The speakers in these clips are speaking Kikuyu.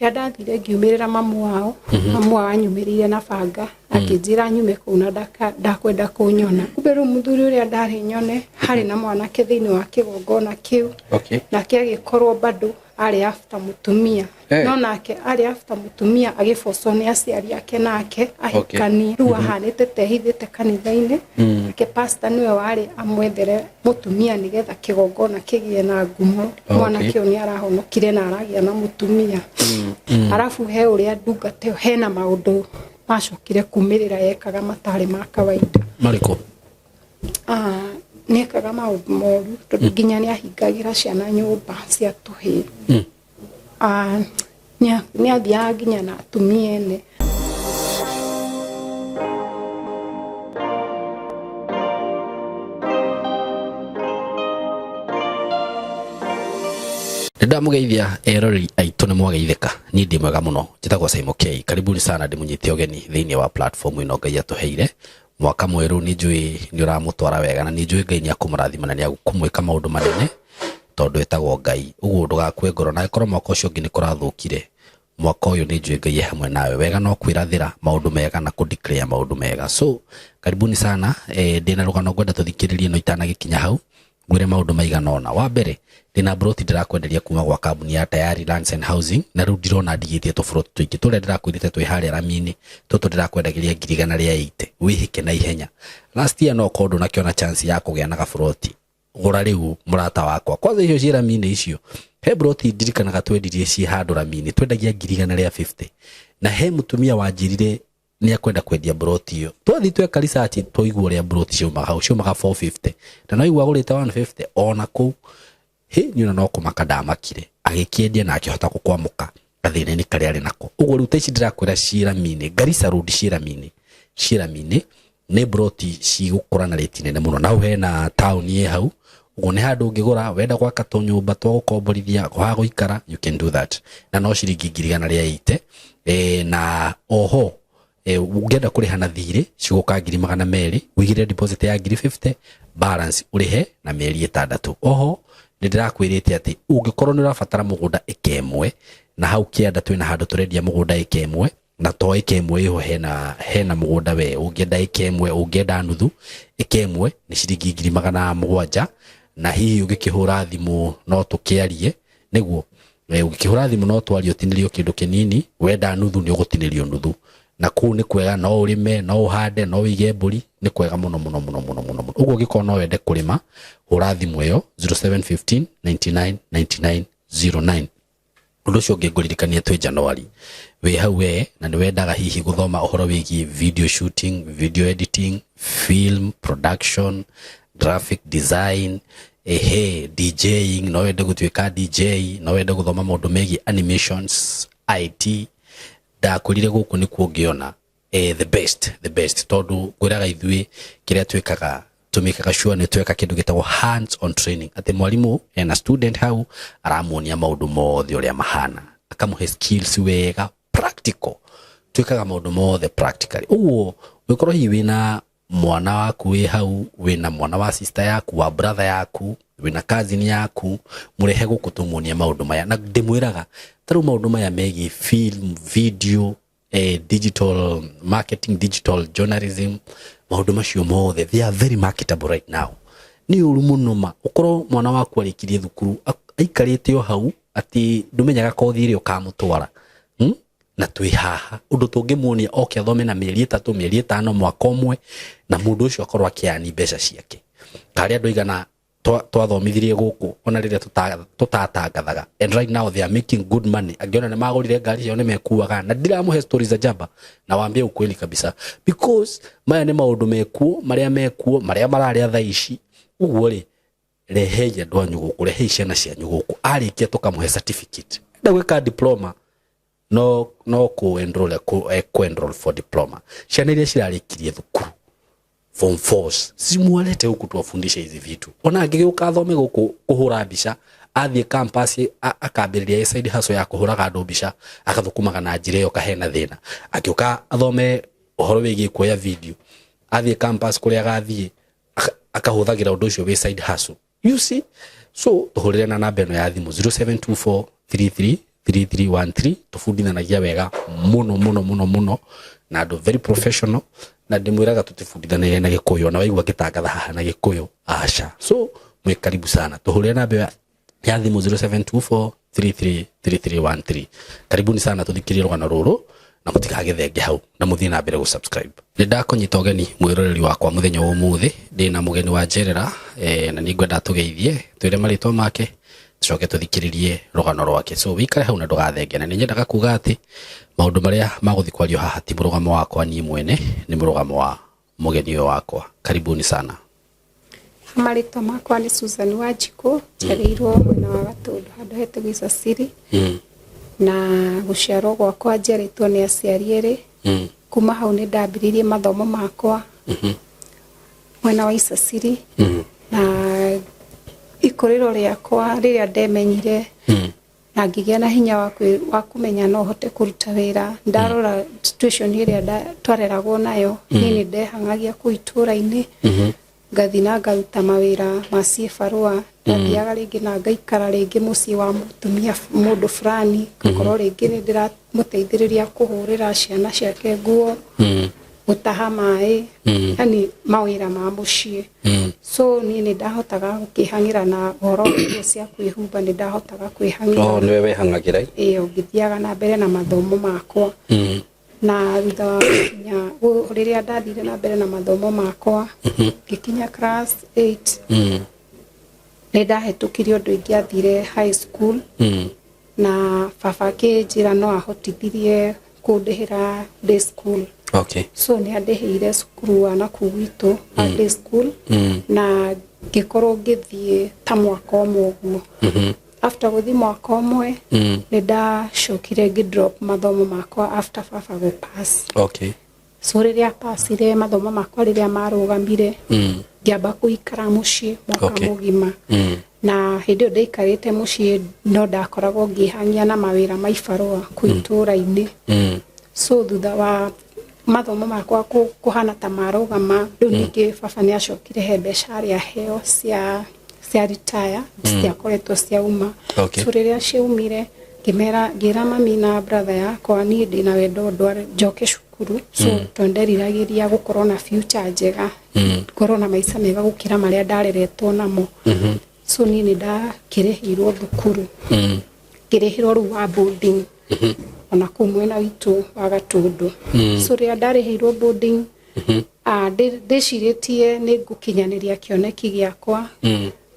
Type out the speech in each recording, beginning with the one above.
Rĩrĩa ndathire ngiumĩrĩra mamu wao, mamu wao anyumĩrĩire na banga akĩnjĩra nyume kũu na ndakwenda kũnyona. Kumbe rĩu mũthuri ũrĩa ndarĩ nyone harĩ na mwanake thĩinĩ wa kĩgongona kĩu. Nake agĩkorwo bado arĩ after mũtumia. No nake arĩ after mũtumia agĩbocwo nĩ aciari ake nake ahikanie. Rĩu ahanĩte ta ehithĩte kanitha-inĩ. Nake pastor nĩwe warĩ amwethere mũtumia nĩgetha kĩgongona kĩgĩe na ngumo. Mwanake ũyũ nĩ arahonokire na aragĩa na mũtumia. Arabu he ũrĩa ndungata ĩyo hena maũndũ macokire kumĩrĩra ekaga matarĩ ma kawaida. Marĩkũ? Nĩ ekaga maũndũ moru tondũ nginya nĩ ahingagĩra ciana nyũmba cia tũhĩĩ. Nĩ athiaga nginya na atumia ene. Nĩndamũgeithia eroreri aitũ nĩ mwageithĩka. Niĩ ndĩ mwega mũno, njĩtagwo Simon K. Karibuni sana ndĩmũnyite ũgeni thĩinĩ wa platform ĩno Ngai atũheire. Mwaka mwerũ nĩ njũĩ nĩ ũramũtwara wega na nĩ njũĩ Ngai nĩ akũmũrathima na nĩ akũmwĩka maũndũ manene tondũ etagwo Ngai. Ũguo ndũgakue ngoro na angĩkorwo mwaka ũcio ũngĩ nĩ kũrathũkire, mwaka ũyũ nĩ njũĩ Ngai e hamwe nawe. Wega no kwĩrathĩra maũndũ mega na kũ declare maũndũ mega. So karibuni sana, ndĩna rũgano ngwenda tũthikĩrĩrie no itanagĩkinya hau ngwĩre maũndũ maigana ũna. Wa mbere, ndĩna mburoti ndĩrakwenderia kuma gwa kambuni ya Tayari Lands and Housing, na rĩu ndirona ndigĩtie tũburoti tũingĩ. Tũrĩa ndĩrakwĩrĩte twĩ harĩa rami-inĩ, tũtũ ndĩrakwendagĩria ngiri igana rĩa 80. Wĩhĩke na ihenya. Last year no ũkorwo ndũnakĩona chance ya kũgĩa na gaburoti. Gũra rĩu mũrata wakwa. Kwanza icio ciĩ rami-inĩ icio, he mburoti ndirikanaga twendirie ciĩ handũ rami-inĩ, twendagia ngiri igana rĩa 50. Na he mũtumia wanjĩrire nĩ akwenda kwendia mburoti ĩyo. Twathiĩ tweka research twaigua ũrĩa mburoti ciaumaga hau, ciaumaga 450. Na no aigua agũrĩte 150 ona kũu. Hĩ, niĩ ona no kũmaka ndamakire. Agĩkĩendia na akĩhota gũkwamũka gathĩna-inĩ karĩa arĩ nako. Ũguo rĩu ta ici ndĩrakwĩra ciĩ rami-inĩ, Garissa Road ciĩ rami-inĩ, ciĩ rami-inĩ, nĩ mburoti cigũkũra na rĩti nene mũno. Na hau hena taũni ĩ hau, ũguo nĩ handũ ũngĩgũra, wenda gwaka tũnyũmba twa gũkomborithia, ha gũikara, you can do that. Na no ciringi ngiri igana rĩa 80. Na oho, ũngĩenda kũrĩha na thirĩ, cigũka ngiri magana merĩ, ũigĩrĩre deposit ya ngiri 50, balance ũrĩhe na mĩeri ĩtandatũ. Oho, nĩ ndĩrakwĩrĩte atĩ ũngĩkorwo nĩ ũrabatara mũgũnda ĩka ĩmwe, na hau kĩanda twĩna handũ tũrendia mũgũnda ĩka ĩmwe, na to ĩka ĩmwe ĩho hena mũgũnda we ũngĩenda ĩka ĩmwe, ũngĩenda nuthu, ĩka ĩmwe nĩ ciringi ngiri magana mũgwanja, na hihi ũngĩkĩhũra thimũ no tũkĩarie, nĩguo ũngĩkĩhũra thimũ no twarie ũtinĩrio kĩndũ kĩnini, wenda nuthu nĩ ũgũtinĩrio nuthu. Na kũu nĩ kwega, no ũrĩme, no ũhande, no ũige mbũri, nĩ kwega mũno mũno mũno mũno mũno mũno. Ũguo ũngĩkorwo no wende kũrĩma, hũra thimũ ĩyo 0715 99 99 09. Ũndũ ũcio ũngĩ ngũririkanie twĩ January, wĩ hau we na nĩ wendaga hihi gũthoma ũhoro wĩgiĩ video shooting, video editing, film production, graphic design, ehe, DJing, no wende gũtuĩka DJ, no wende gũthoma maũndũ megiĩ animations, IT, ndakwĩrire gũkũ nĩkuo ũngĩona the best, the best, tondũ ngwĩraga ithuĩ kĩrĩa twĩkaga tũmĩkaga sure nĩ tweka kĩndũ gĩtagwo hands on training, atĩ mwarimũ ena student hau aramuonia maũndũ mothe ũrĩa mahana, akamũhe skills wega practical. Twĩkaga maũndũ mothe practically. Ũguo ũngĩkorwo hihi wĩna mwana waku wĩ hau, wĩna mwana wa sister yaku, wa brother yaku, wĩna cousin yaku, mũrehe gũkũ tũmuonie maũndũ maya. Na ndĩmwĩraga ta rĩu maũndũ maya megiĩ film, video, digital marketing, digital journalism, maũndũ macio mothe they are very marketable right now. Nĩ ũru mũno ma ũkorwo mwana waku arĩkirie thukuru aikarĩte o hau atĩ ndũmenyaga kothi ĩrĩa ũkamũtwara. Na twĩ haha ũndũ tũngĩmuonia oke athome na mĩeri ĩtatũ, mĩeri ĩtano, mwaka ũmwe, na mũndũ ũcio akorwo akĩani mbeca ciake. Karĩa andũ aigana twathomithirie gũkũ ona rĩrĩa tũtatangathaga, and right now they are making good money. Angĩona nĩ magũrire ngari ciao nĩ mekuaga, na ndiramũhe stories za jaba, na waambie ukweli kabisa, because maya nĩ maũndũ mekuo, marĩa mekuo, marĩa mararĩa thaa ici. Ũguo rĩ, rehei andũ anyu gũkũ, rehei ciana cianyu gũkũ, arĩkia tũkamũhe certificate. Enda gwĩka diploma, no ku enroll, ku enroll for diploma. Ciana iria cirarĩkirie thukuru form 4 simwalete huku tuwafundishe hizi vitu. Ona angĩgĩũka athome gũkũ kũhũra mbica, athiĩ campus akambĩrĩria side hustle ya kũhũraga andũ mbica, agathũkũmaga na njĩra ĩyo kahena thĩna. Angĩũka athome ũhoro wĩgiĩ kuoya video, athiĩ campus kũrĩa agathiĩ akahũthagĩra ũndũ ũcio wĩ side hustle. You see? So tũhũrĩre na namba ĩno ya thimũ 0724 33 3313. Tũbundithanagia wega mũno mũno mũno mũno na andũ very professional, na ndĩmwĩraga tũtibundithanagia na Gĩkũyũ, na waigua ngĩtangatha haha na Gĩkũyũ, aca. So mwĩ karibu sana, tũhũrĩre namba ĩyo ya thimũ 0724 333313. Karibuni sana, tũthikĩrie rũgano rũrũ na mũtikagĩthenge hau na mũthiĩ na mbere gũ-subscribe. Nĩ ndakũnyita ũgeni mwĩroreri wakwa mũthenya wa ũmũthĩ, ndĩna mũgeni wa njerera na nĩ ngwenda tũgeithie, twĩre marĩtwa make, tũcoke tũthikĩrĩrie rũgano rwake. So wĩikare hau na ndũgathenge. Na nĩ nyendaga kuga atĩ maũndũ marĩa magũthiĩ kwario haha ti mũrũgamo wakwa niĩ mwene, nĩ mũrũgamo wa mũgeni ũyũ wakwa. Karibuni sana. Marĩtwa makwa nĩ Susan Wanjikũ, njiarĩirwo mwena wa Gatũndũ handũ hetagwo Icaciri. Na gũciarwo gwakwa njiarĩtwo nĩ aciari erĩ. Kuma hau nĩ ndambĩrĩirie mathomo makwa mwena wa Icaciri. Na ikũrĩro rĩakwa rĩrĩa ndemenyire na ngĩgĩa na hinya wa kũmenya no hote kũruta wĩra, ndarora situation ĩrĩa twareragwo nayo, niĩ nĩ ndehang'agia kũu itũũra-inĩ, ngathi na ngaruta mawĩra ma ciĩbarũa. Ndathiaga rĩngĩ na ngaikara rĩngĩ mũciĩ wa mũtumia mũndũ fulani, ngakorwo rĩngĩ nĩ ndĩramũteithĩrĩria kũhũrĩra ciana ciake nguo, gũtaha maĩ, yani mawĩra ma mũciĩ. So niĩ nĩ ndahotaga gũkĩhang'ĩra na ũhoro wa nguo cia kwĩhumba, nĩ ndahotaga kwĩhang'ĩra. Oh, nĩwe wehang'agĩra? Ĩyo, ngĩthiaga na mbere na mathomo makwa. Na thutha wa gũkinya rĩrĩa ndathire na mbere na mathomo makwa, ngĩkinya class 8, nĩ ndahĩtũkirie ũndũ ingĩathire high school. Na baba akĩnjĩra no ahotithirie kũndĩhĩra day school. So nĩ andĩhĩire cukuru wa nakũu gwitũ wa day school, na ngĩkorwo ngĩthiĩ ta mwaka ũmwe ũguo. After gũthiĩ mwaka ũmwe, nĩ ndacokire ngĩ drop mathomo makwa after baba gũ pass. So rĩrĩa pasire, mathomo makwa rĩrĩa marũgamire, ngĩamba kũikara mũciĩ mwaka mũgima. Na hĩndĩ ĩyo ndaikarĩte mũciĩ, no ndakoragwo ngĩhang'ia na mawĩra ma ibarũa kũu itũũra-inĩ. So thutha wa mathomo makwa kũhana ta marũgama, rĩu ningĩ baba nĩ acokire he mbeca arĩa aheo cia retire, ciakoretwo ciauma. So rĩrĩa ciaumire, ngĩmera, ngĩra mami na brother yakwa, niĩ ndĩna wendo ndware njoke cukuru, so tondũ nderiragĩria gũkorwo na future njega, ngorwo na maica mega gũkĩra marĩa ndareretwo namo. So niĩ nĩ ndakĩrĩhĩirwo thukuru, ngĩrĩhĩrwo rĩu wa boarding ona kũu mwena witũ wa Gatũndũ. So rĩrĩa ndarĩhĩirwo boarding, ndĩcirĩtie nĩ ngũkinyanĩria kĩoneki gĩakwa,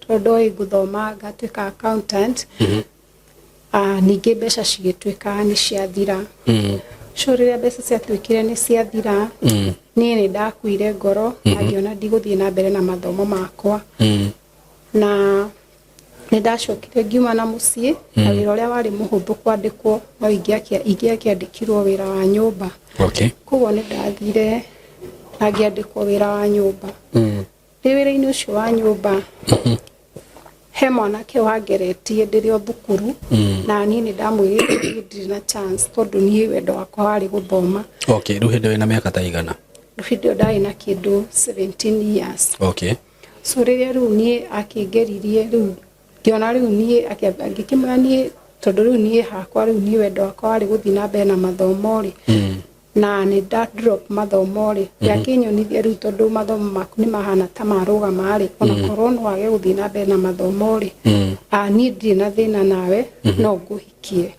tondũ ĩ ngũthoma ngatuĩka accountant. Ningĩ mbeca cigĩtuĩka nĩ ciathira. So rĩrĩa mbeca ciatuĩkire nĩ ciathira, niĩ nĩ ndakuire ngoro na ngĩona ndigũthiĩ na mbere na mathomo makwa. Na nĩ ndacokire ngiuma na mũciĩ, na wĩra ũrĩa warĩ mũhũthũ kwandĩkwo no ingĩakĩandĩkirwo wĩra wa nyũmba. Koguo nĩ ndathire na ngĩandĩkwo wĩra wa nyũmba. Ndĩ wĩra-inĩ ũcio wa nyũmba, he mwanake wangeretie ndĩrĩ o thukuru, na niĩ nĩ ndamwĩrĩte niĩ ndirĩ na chance, tondũ niĩ wendo wakwa warĩ gũthoma. Okay, rĩu hĩndĩ wĩna mĩaka ta igana? Hĩndĩ ĩyo ndarĩ na kĩndũ 17 years. So rĩrĩa rĩu niĩ akĩngeririe, rĩu ngĩona rĩu niĩ ngĩkĩmwĩra niĩ, tondũ rĩu niĩ hakwa, rĩu niĩ wendo wakwa warĩ gũthiĩ na mbere na mathomo rĩ, na nĩ nda drop mathomo rĩ, akĩnyonithia rĩu tondũ mathomo maku nĩ mahana ta marũgama rĩ, ona korwo no wage gũthiĩ na mbere na mathomo rĩ, niĩ ndirĩ na thĩna nawe, no ngũhikie.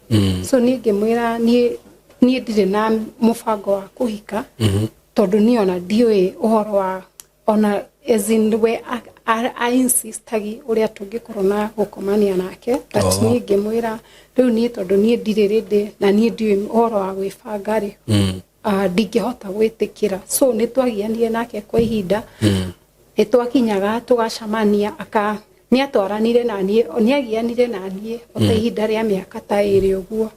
So niĩ ngĩmwĩra niĩ ndirĩ na mũbango wa kũhika, tondũ niĩ ona ndiũĩ ũhoro wa ona, as in we a insistagi ũrĩa tũngĩkorwo na gũkomania nake, but niĩ ngĩmwĩra rĩu niĩ tondũ niĩ ndirĩ rĩndĩ na niĩ ndiũĩ ũhoro wa gwĩbanga rĩ, ndingĩhota gwĩtĩkĩra. So nĩ twagianire nake kwa ihinda, nĩ twakinyaga tũgacamania, aka nĩ atwaranire na niĩ, nĩ agianire na niĩ o ta ihinda rĩa mĩaka ta 2 ũguo.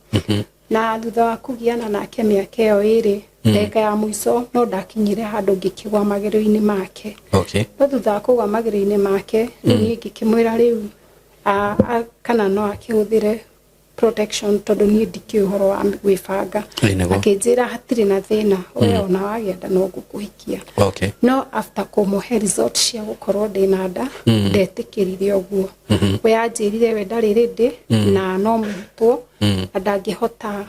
Na thutha wa kũgiana nake mĩaka ĩyo 2, ndagĩka ya mũico no ndakinyire handũ ngĩkĩgwa magerio-inĩ make. No thutha wa kũgwa magerio-inĩ make, rĩu niĩ ngĩkĩmwĩra rĩu kana no akĩhũthĩre Protection, tondũ niĩ ndikĩũĩ ũhoro wa gwĩbanga. Ĩĩ, nĩguo. Akĩnjĩra hatirĩ na thĩna, we ona wagĩa nda no ngũkũhikia. No after kũmũhe result cia gũkorwo ndĩna nda, ndetĩkĩrire ũguo. We anjĩrire we ndarĩ ready na no mũrutwo na ndangĩhota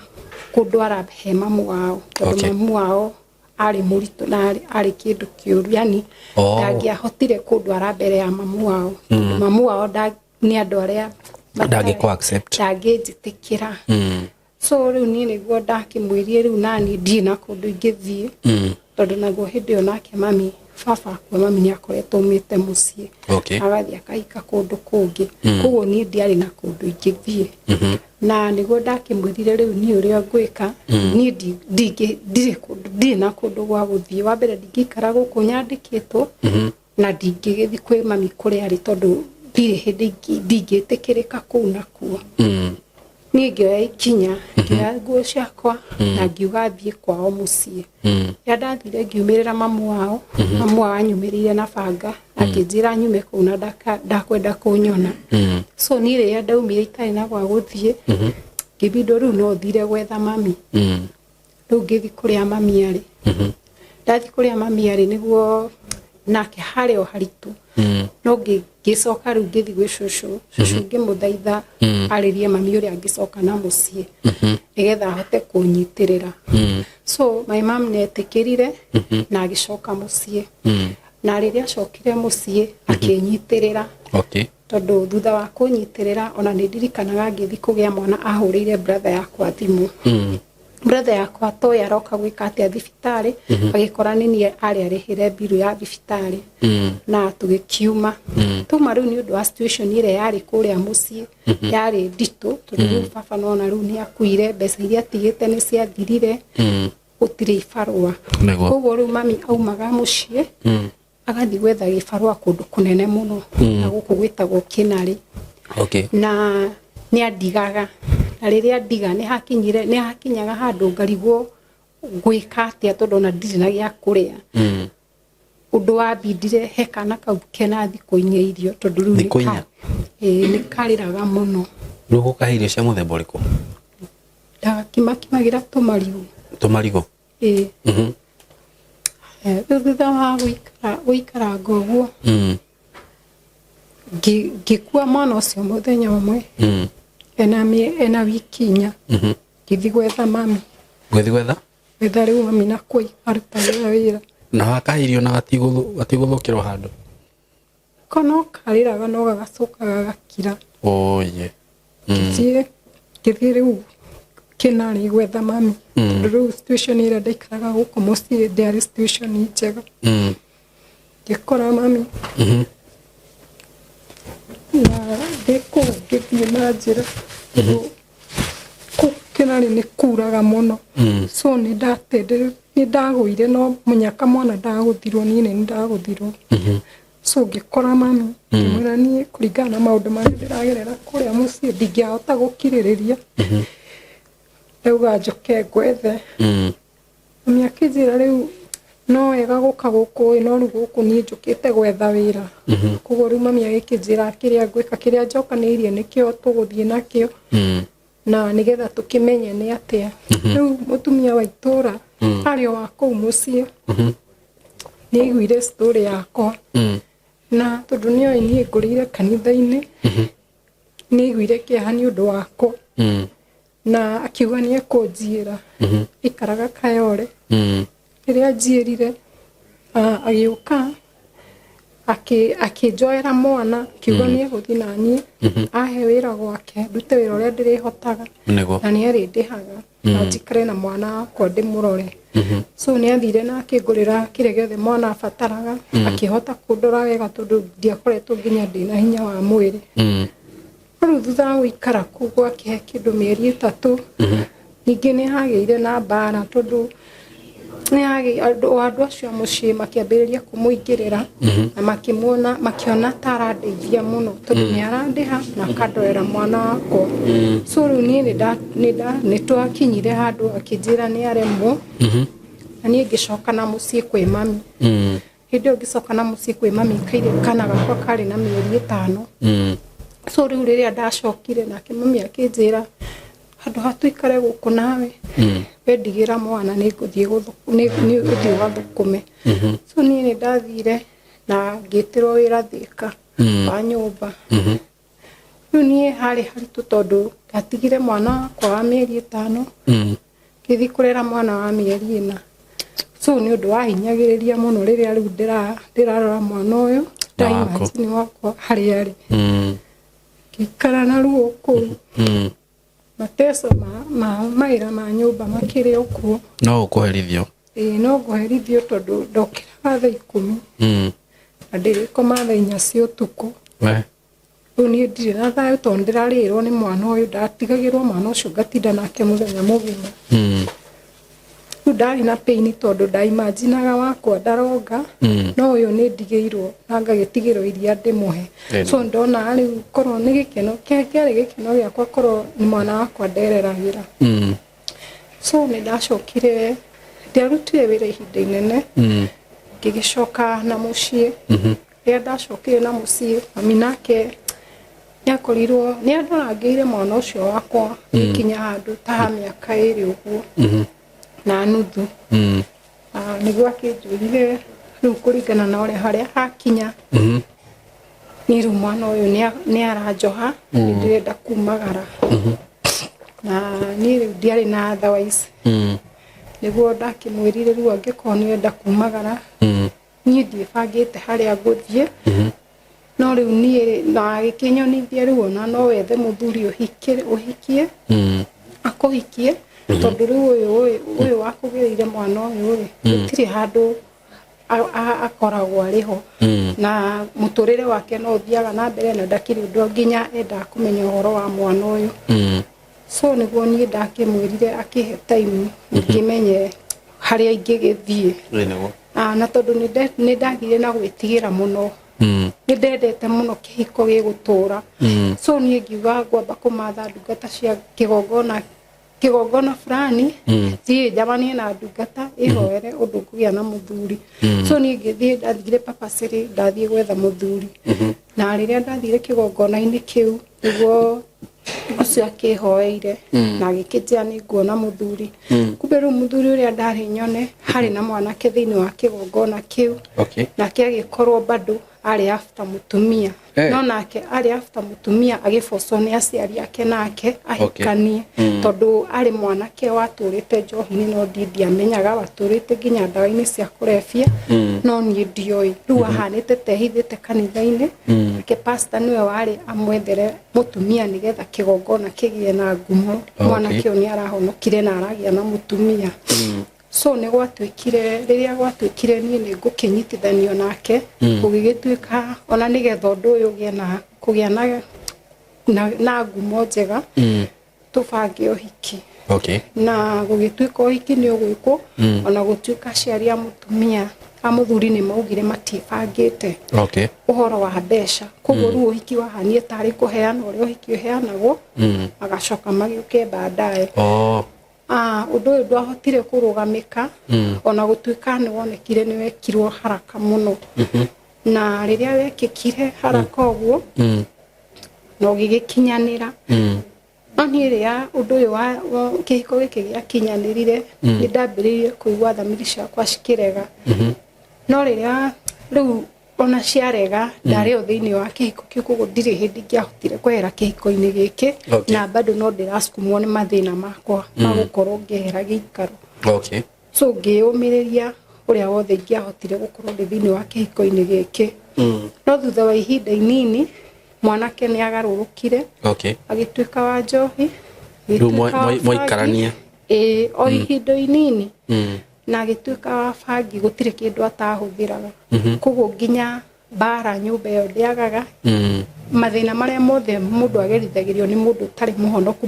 kũndwara he mamu wao, tondũ mamu wao arĩ mũritũ na arĩ kĩndũ kĩũru, yani ndangĩahotire kũndwara mbere ya mamu wao, tondũ mamu wao nĩ andũ arĩa Ndangĩkũ accept. Ndangĩnjĩtĩkĩra. So rĩu niĩ nĩguo ndakĩmwĩrie rĩu nani ndirĩ na kũndũ ingĩthiĩ, tondũ naguo hĩndĩ ĩyo nake mami, baba akua, mami nĩ akoretwo aumĩte mũciĩ, agathiĩ akahika kũndũ kũngĩ. Koguo niĩ ndiarĩ na kũndũ ingĩthiĩ, na nĩguo ndakĩmwĩrire rĩu niĩ ũrĩa ngwĩka, niĩ ndirĩ kũndũ, ndirĩ na kũndũ gwa gũthiĩ. Wa mbere, ndingĩikara gũkũ nyandĩkĩtwo, na ndingĩgĩthiĩ kwĩ mami kũrĩa arĩ, tondũ ndirĩ hĩndĩ ndingĩtĩkĩrĩka kũu nakuo. Niĩ ngĩoya ikinya, ngĩoya nguo ciakwa na ngiuga thiĩ kwao mũciĩ. Rĩrĩa ndathire ngiumĩrĩra mamu wao, mamu wao anyumĩrĩire na banga, akĩnjĩra nyume kũu na ndakwenda kũnyona. So niĩ rĩrĩa ndaumire itarĩ na gwa gũthiĩ, ngĩbindwo rĩu no thire gwetha mami. Rĩu ngĩthiĩ kũrĩa mami arĩ. Ndathiĩ kũrĩa mami arĩ, nĩguo nake harĩ o haritũ, no ngĩcoka rĩu ngĩthiĩ gwĩ cũcũ. Cũcũ ngĩmũthaitha arĩrie mami ũrĩa angĩcoka na mũciĩ nĩgetha ahote kũnyitĩrĩra. So my mom nĩetĩkĩrire na agĩcoka mũciĩ, na rĩrĩa acokire mũciĩ akĩnyitĩrĩra, tondũ thutha wa kũnyitĩrĩra, ona nĩ ndirikanaga ngĩthiĩ kũgĩa mwana ahũrĩire brother yakwa thimũ. Brother yakwa toĩ aroka gwĩka atĩa thibitarĩ, agĩkora nĩ niĩ arĩ arĩhĩre mbiru ya thibitarĩ na tũgĩkiuma. Tuma rĩu nĩ ũndũ wa situation ĩrĩa yarĩ kũrĩa mũciĩ, yarĩ nditũ, tondũ rĩu baba nona rĩu nĩ akuire, mbeca iria atigĩte nĩ ciathirire, gũtirĩ ibarũa. Koguo rĩu mami aumaga mũciĩ agathiĩ gwetha gĩbarũa kũndũ kũnene mũno na gũkũ gwĩtagwo Kĩnarĩ. Na nĩ andigaga, na rĩrĩa ndiga nĩ hakinyire, nĩ hakinyaga handũ ngarigwo ngwĩka atĩa, tondũ ona ndirĩ na gĩa kũrĩa. Ũndũ wambindire he kana kau kena thikũ 4 irio, tondũ rĩu nĩ Thikũ 4? Ĩĩ, nĩ karĩraga mũno. Rĩu gũkahe irio cia mũthemba ũrĩkũ? Ndakimakimagĩra tũmarigũ. Tũmarigũ? Ĩĩ. Rĩu thutha wa gũikaranga ũguo, ngĩkua mwana ũcio mũthenya ũmwe ena wiki 4, ngĩthiĩ gwetha mami. Gwĩthi gwetha? Gwetha rĩu mami na kũi arutagĩra wĩra. Na wakahe irio na gatigũthũkĩrwo handũ? Ko no karĩraga no gagacoka gagakira. Oye. Ngĩthiĩ rĩu Kĩnarĩ gwetha mami, tondũ rĩu situation ĩrĩa ndaikaraga gũkũ mũciĩ ndĩarĩ situation njega. Ngĩkora mami na ndĩ kũu ngĩthiĩ na njĩra, tondũ kũu Kĩnarĩ nĩ kuraga mũno. So nĩ ndatendere, nĩ ndagũire, no mũnyaka mwana ndagũthirwo, niĩ nĩ ndagũthirwo. So ngĩkora mami, ngĩmwĩra niĩ kũringana na maũndũ marĩa ndĩragerera kũrĩa mũciĩ ndingĩahota gũkirĩrĩria, ndauga njoke ngwethe. Mami akĩnjĩra rĩu no wega gũka gũkũ ĩ, no rĩu gũkũ niĩ njũkĩte gwetha wĩra. Koguo rĩu mami agĩkĩnjĩra kĩrĩa ngwĩka, kĩrĩa njokanĩirie nĩkĩo tũgũthiĩ nakĩo, na nĩgetha tũkĩmenye nĩ atĩa. Rĩu mũtumia wa itũra arĩ o wa kũu mũciĩ nĩ aiguire story yakwa, na tondũ nĩ oĩ niĩ ngũrĩire kanitha-inĩ, nĩ aiguire kĩeha nĩ ũndũ wakwa, na akiuga nĩ ekũnjiĩra. Aikaraga Kayole. Rĩrĩa anjiĩrire, agĩũka akĩnjoera mwana, akiuga nĩ egũthiĩ na niĩ ahe wĩra gwake, ndute wĩra ũrĩa ndĩrĩhotaga, na nĩ arĩndĩhaga na njikare na mwana wakwa ndĩmũrore. So nĩ athire na akĩngũrĩra kĩrĩa gĩothe mwana abataraga, akĩhota kũndora wega, tondũ ndiakoretwo nginya ndĩna hinya wa mwĩrĩ. Rĩu thutha wa gũikara kũu gwake kĩndũ mĩeri 3, ningĩ nĩ hagĩire na mbara, tondũ nĩ andũ acio a mũciĩ makĩambĩrĩria kũmũingĩrĩra na makĩmuona, makĩona ta arandeithia mũno, tondũ nĩ arandĩha na akandorera mwana wakwa. So rĩu niĩ nĩ twakinyire handũ akĩnjĩra nĩ aremwo, na niĩ ngĩcoka na mũciĩ kwĩ mami. Hĩndĩ ĩyo ngĩcoka na mũciĩ kwĩ mami kaire kana gakwa karĩ na mĩeri 5. So rĩu rĩrĩa ndacokire nake mami akĩnjĩra Handũ ha tũikare gũkũ nawe, we ndigĩra mwana, nĩ ngũthiĩ nĩ ũthiĩ ũgathũkũme. So niĩ nĩ ndathire na ngĩtĩrwo wĩra Thĩka wa nyũmba. Rĩu niĩ harĩ haritũ tondũ ndatigire mwana wakwa wa mĩeri 5, ngĩthiĩ kũrera mwana wa mĩeri 4. So nĩ ũndũ wahinyagĩrĩria mũno rĩrĩa rĩu ndĩrarora mwana ũyũ. Na waku. Ndaimagine wakwa harĩa arĩ. Ngĩikara na ruo kũu. Mateso ma mawĩra ma nyũmba makĩrĩ o kuo. No ũkũherithio. Ĩĩ, no ngũherithio tondũ ndokĩraga thaa 10 na ndĩrĩkoma thaa 4 cia ũtukũ. We. Rĩu niĩ ndirĩ na thayũ tondũ ndĩrarĩrwo nĩ mwana ũyũ, ndatigagĩrwo mwana ũcio ngatinda nake mũthenya mũgima. Rĩu ndarĩ na pain tondũ ndaimaginaga wakwa ndaronga, no ũyũ nĩ ndigĩirwo na ngagĩtigĩrwo iria ndĩmũhe. So ndona rĩu korwo nĩ gĩkeno kĩarĩ gĩkeno gĩakwa korwo nĩ mwana wakwa ndereragĩra. So nĩ ndacokire, ndiarutire wĩra ihinda inene, ngĩgĩcoka na mũciĩ. Rĩrĩa ndacokire na mũciĩ, mami nake nĩakorirwo nĩ andorangĩire mwana ũcio wakwa gĩkinya handũ ta ha mĩaka 2 ũguo na nuthu. Nĩguo akĩnjĩrire rĩu kũringana na ũrĩa harĩa hakinya, niĩ rĩu mwana ũyũ nĩ aranjoha, nĩ ndĩrenda kumagara. Na niĩ rĩu ndiarĩ na otherwise. Nĩguo ndakĩmwĩrire rĩu angĩkorwo nĩ ũrenda kumagara, niĩ ndiĩbangĩte harĩa ngũthiĩ. No rĩu niĩ na agĩkĩnyonithia rĩu ona no wethe mũthuri ũhikie, akũhikie, tondũ rĩu ũyũ wakũgĩrĩire mwana ũyũ rĩ, gũtirĩ handũ akoragwo arĩ ho. Na mũtũrĩre wake no ũthiaga na mbere na ndakĩrĩ ũndũ nginya endaga kũmenya ũhoro wa mwana ũyũ. So nĩguo niĩ ndakĩmwĩrire akĩhe time ngĩmenye harĩa ingĩgĩthiĩ. Nĩguo. Na tondũ nĩ ndagire na gwĩtigĩra mũno. Nĩ ndendete mũno kĩhiko gĩgũtũra. So niĩ ngiuga ngwamba kũmatha ndungata cia kĩgongona fulani, thiĩ njamanie na ndungata ĩhoere ũndũ ngũgĩa na mũthuri. So niĩ ngĩthiĩ, ndathire Papasĩrĩ, ndathiĩ gwetha mũthuri. Na rĩrĩa ndathire kĩgongona-inĩ kĩu, nĩguo ũcio akĩhoeire na agĩkĩnjĩra nĩ nguona mũthuri. Kumbe rĩu mũthuri ũrĩa ndarĩ nyone harĩ na mwanake thĩinĩ wa kĩgongona kĩu. Nake agĩkorwo bado arĩ after mũtumia. No nake arĩ after mũtumia agĩbocwo nĩ aciari ake nake ahikanie. Tondũ arĩ mwanake watũrĩte njohi-inĩ no ndiĩ ndiamenyaga, watũrĩte nginya ndawa-inĩ cia kũrebia, no niĩ ndioĩ. Rĩu ahanĩte ta ehithĩte kanitha-inĩ. Nake pastor nĩwe warĩ amwethere mũtumia nĩgetha kĩgongona kĩgĩe na ngumo. Mwanake ũyũ nĩ arahonokire na aragĩa na mũtumia. So nĩ gwatuĩkire, rĩrĩa gwatuĩkire niĩ nĩ ngũkĩnyitithanio nake, gũgĩgĩtuĩka ona nĩgetha ũndũ ũyũ ũgĩe na kũgĩa na ngumo njega, tũbange ũhiki. Na gũgĩtuĩka ũhiki nĩ ũgwĩkwo, ona gũtuĩka aciari a mũtumia a mũthuri nĩ maugire matiĩbangĩte ũhoro wa mbeca. Koguo rĩu ũhiki wahanire tarĩ kũheana ũrĩa ũhiki ũheanagwo, magacoka magĩũke baadaye. Ũndũ ũyũ ndwahotire kũrũgamĩka, ona gũtuĩka nĩ wonekire nĩ wekirwo haraka mũno. Na rĩrĩa wekĩkire haraka ũguo, na ũgĩgĩkinyanĩra. No niĩ rĩrĩa ũndũ ũyũ wa kĩhiko gĩkĩ gĩakinyanĩrire, nĩ ndambĩrĩirie kũigua thamiri ciakwa cikĩrega. No rĩrĩa rĩu ona ciarega, ndarĩ o thĩinĩ wa kĩhiko kĩu, koguo ndirĩ hĩndĩ ingĩahotire kwehera kĩhiko-inĩ gĩkĩ. Na bado no ndĩracukumwo nĩ mathĩna makwa ma gũkorwo ngĩehera gĩikaro. So ngĩyũmĩrĩria ũrĩa wothe ingĩahotire gũkorwo ndĩ thĩinĩ wa kĩhiko-inĩ gĩkĩ. No thutha wa ihinda inini mwanake nĩ agarũrũkire. Agĩtuĩka wa njohi, Rĩu agĩtuĩka wa bangi. mwaikarania? Ĩĩ, o ihinda inini. Na agĩtuĩka wa bangi, gũtirĩ kĩndũ atahũthĩraga. Koguo nginya mbara nyũmba ĩyo ndĩagaga. Mathĩna marĩa mothe mũndũ agerithagĩrio nĩ mũndũ ũtarĩ mũhonoku,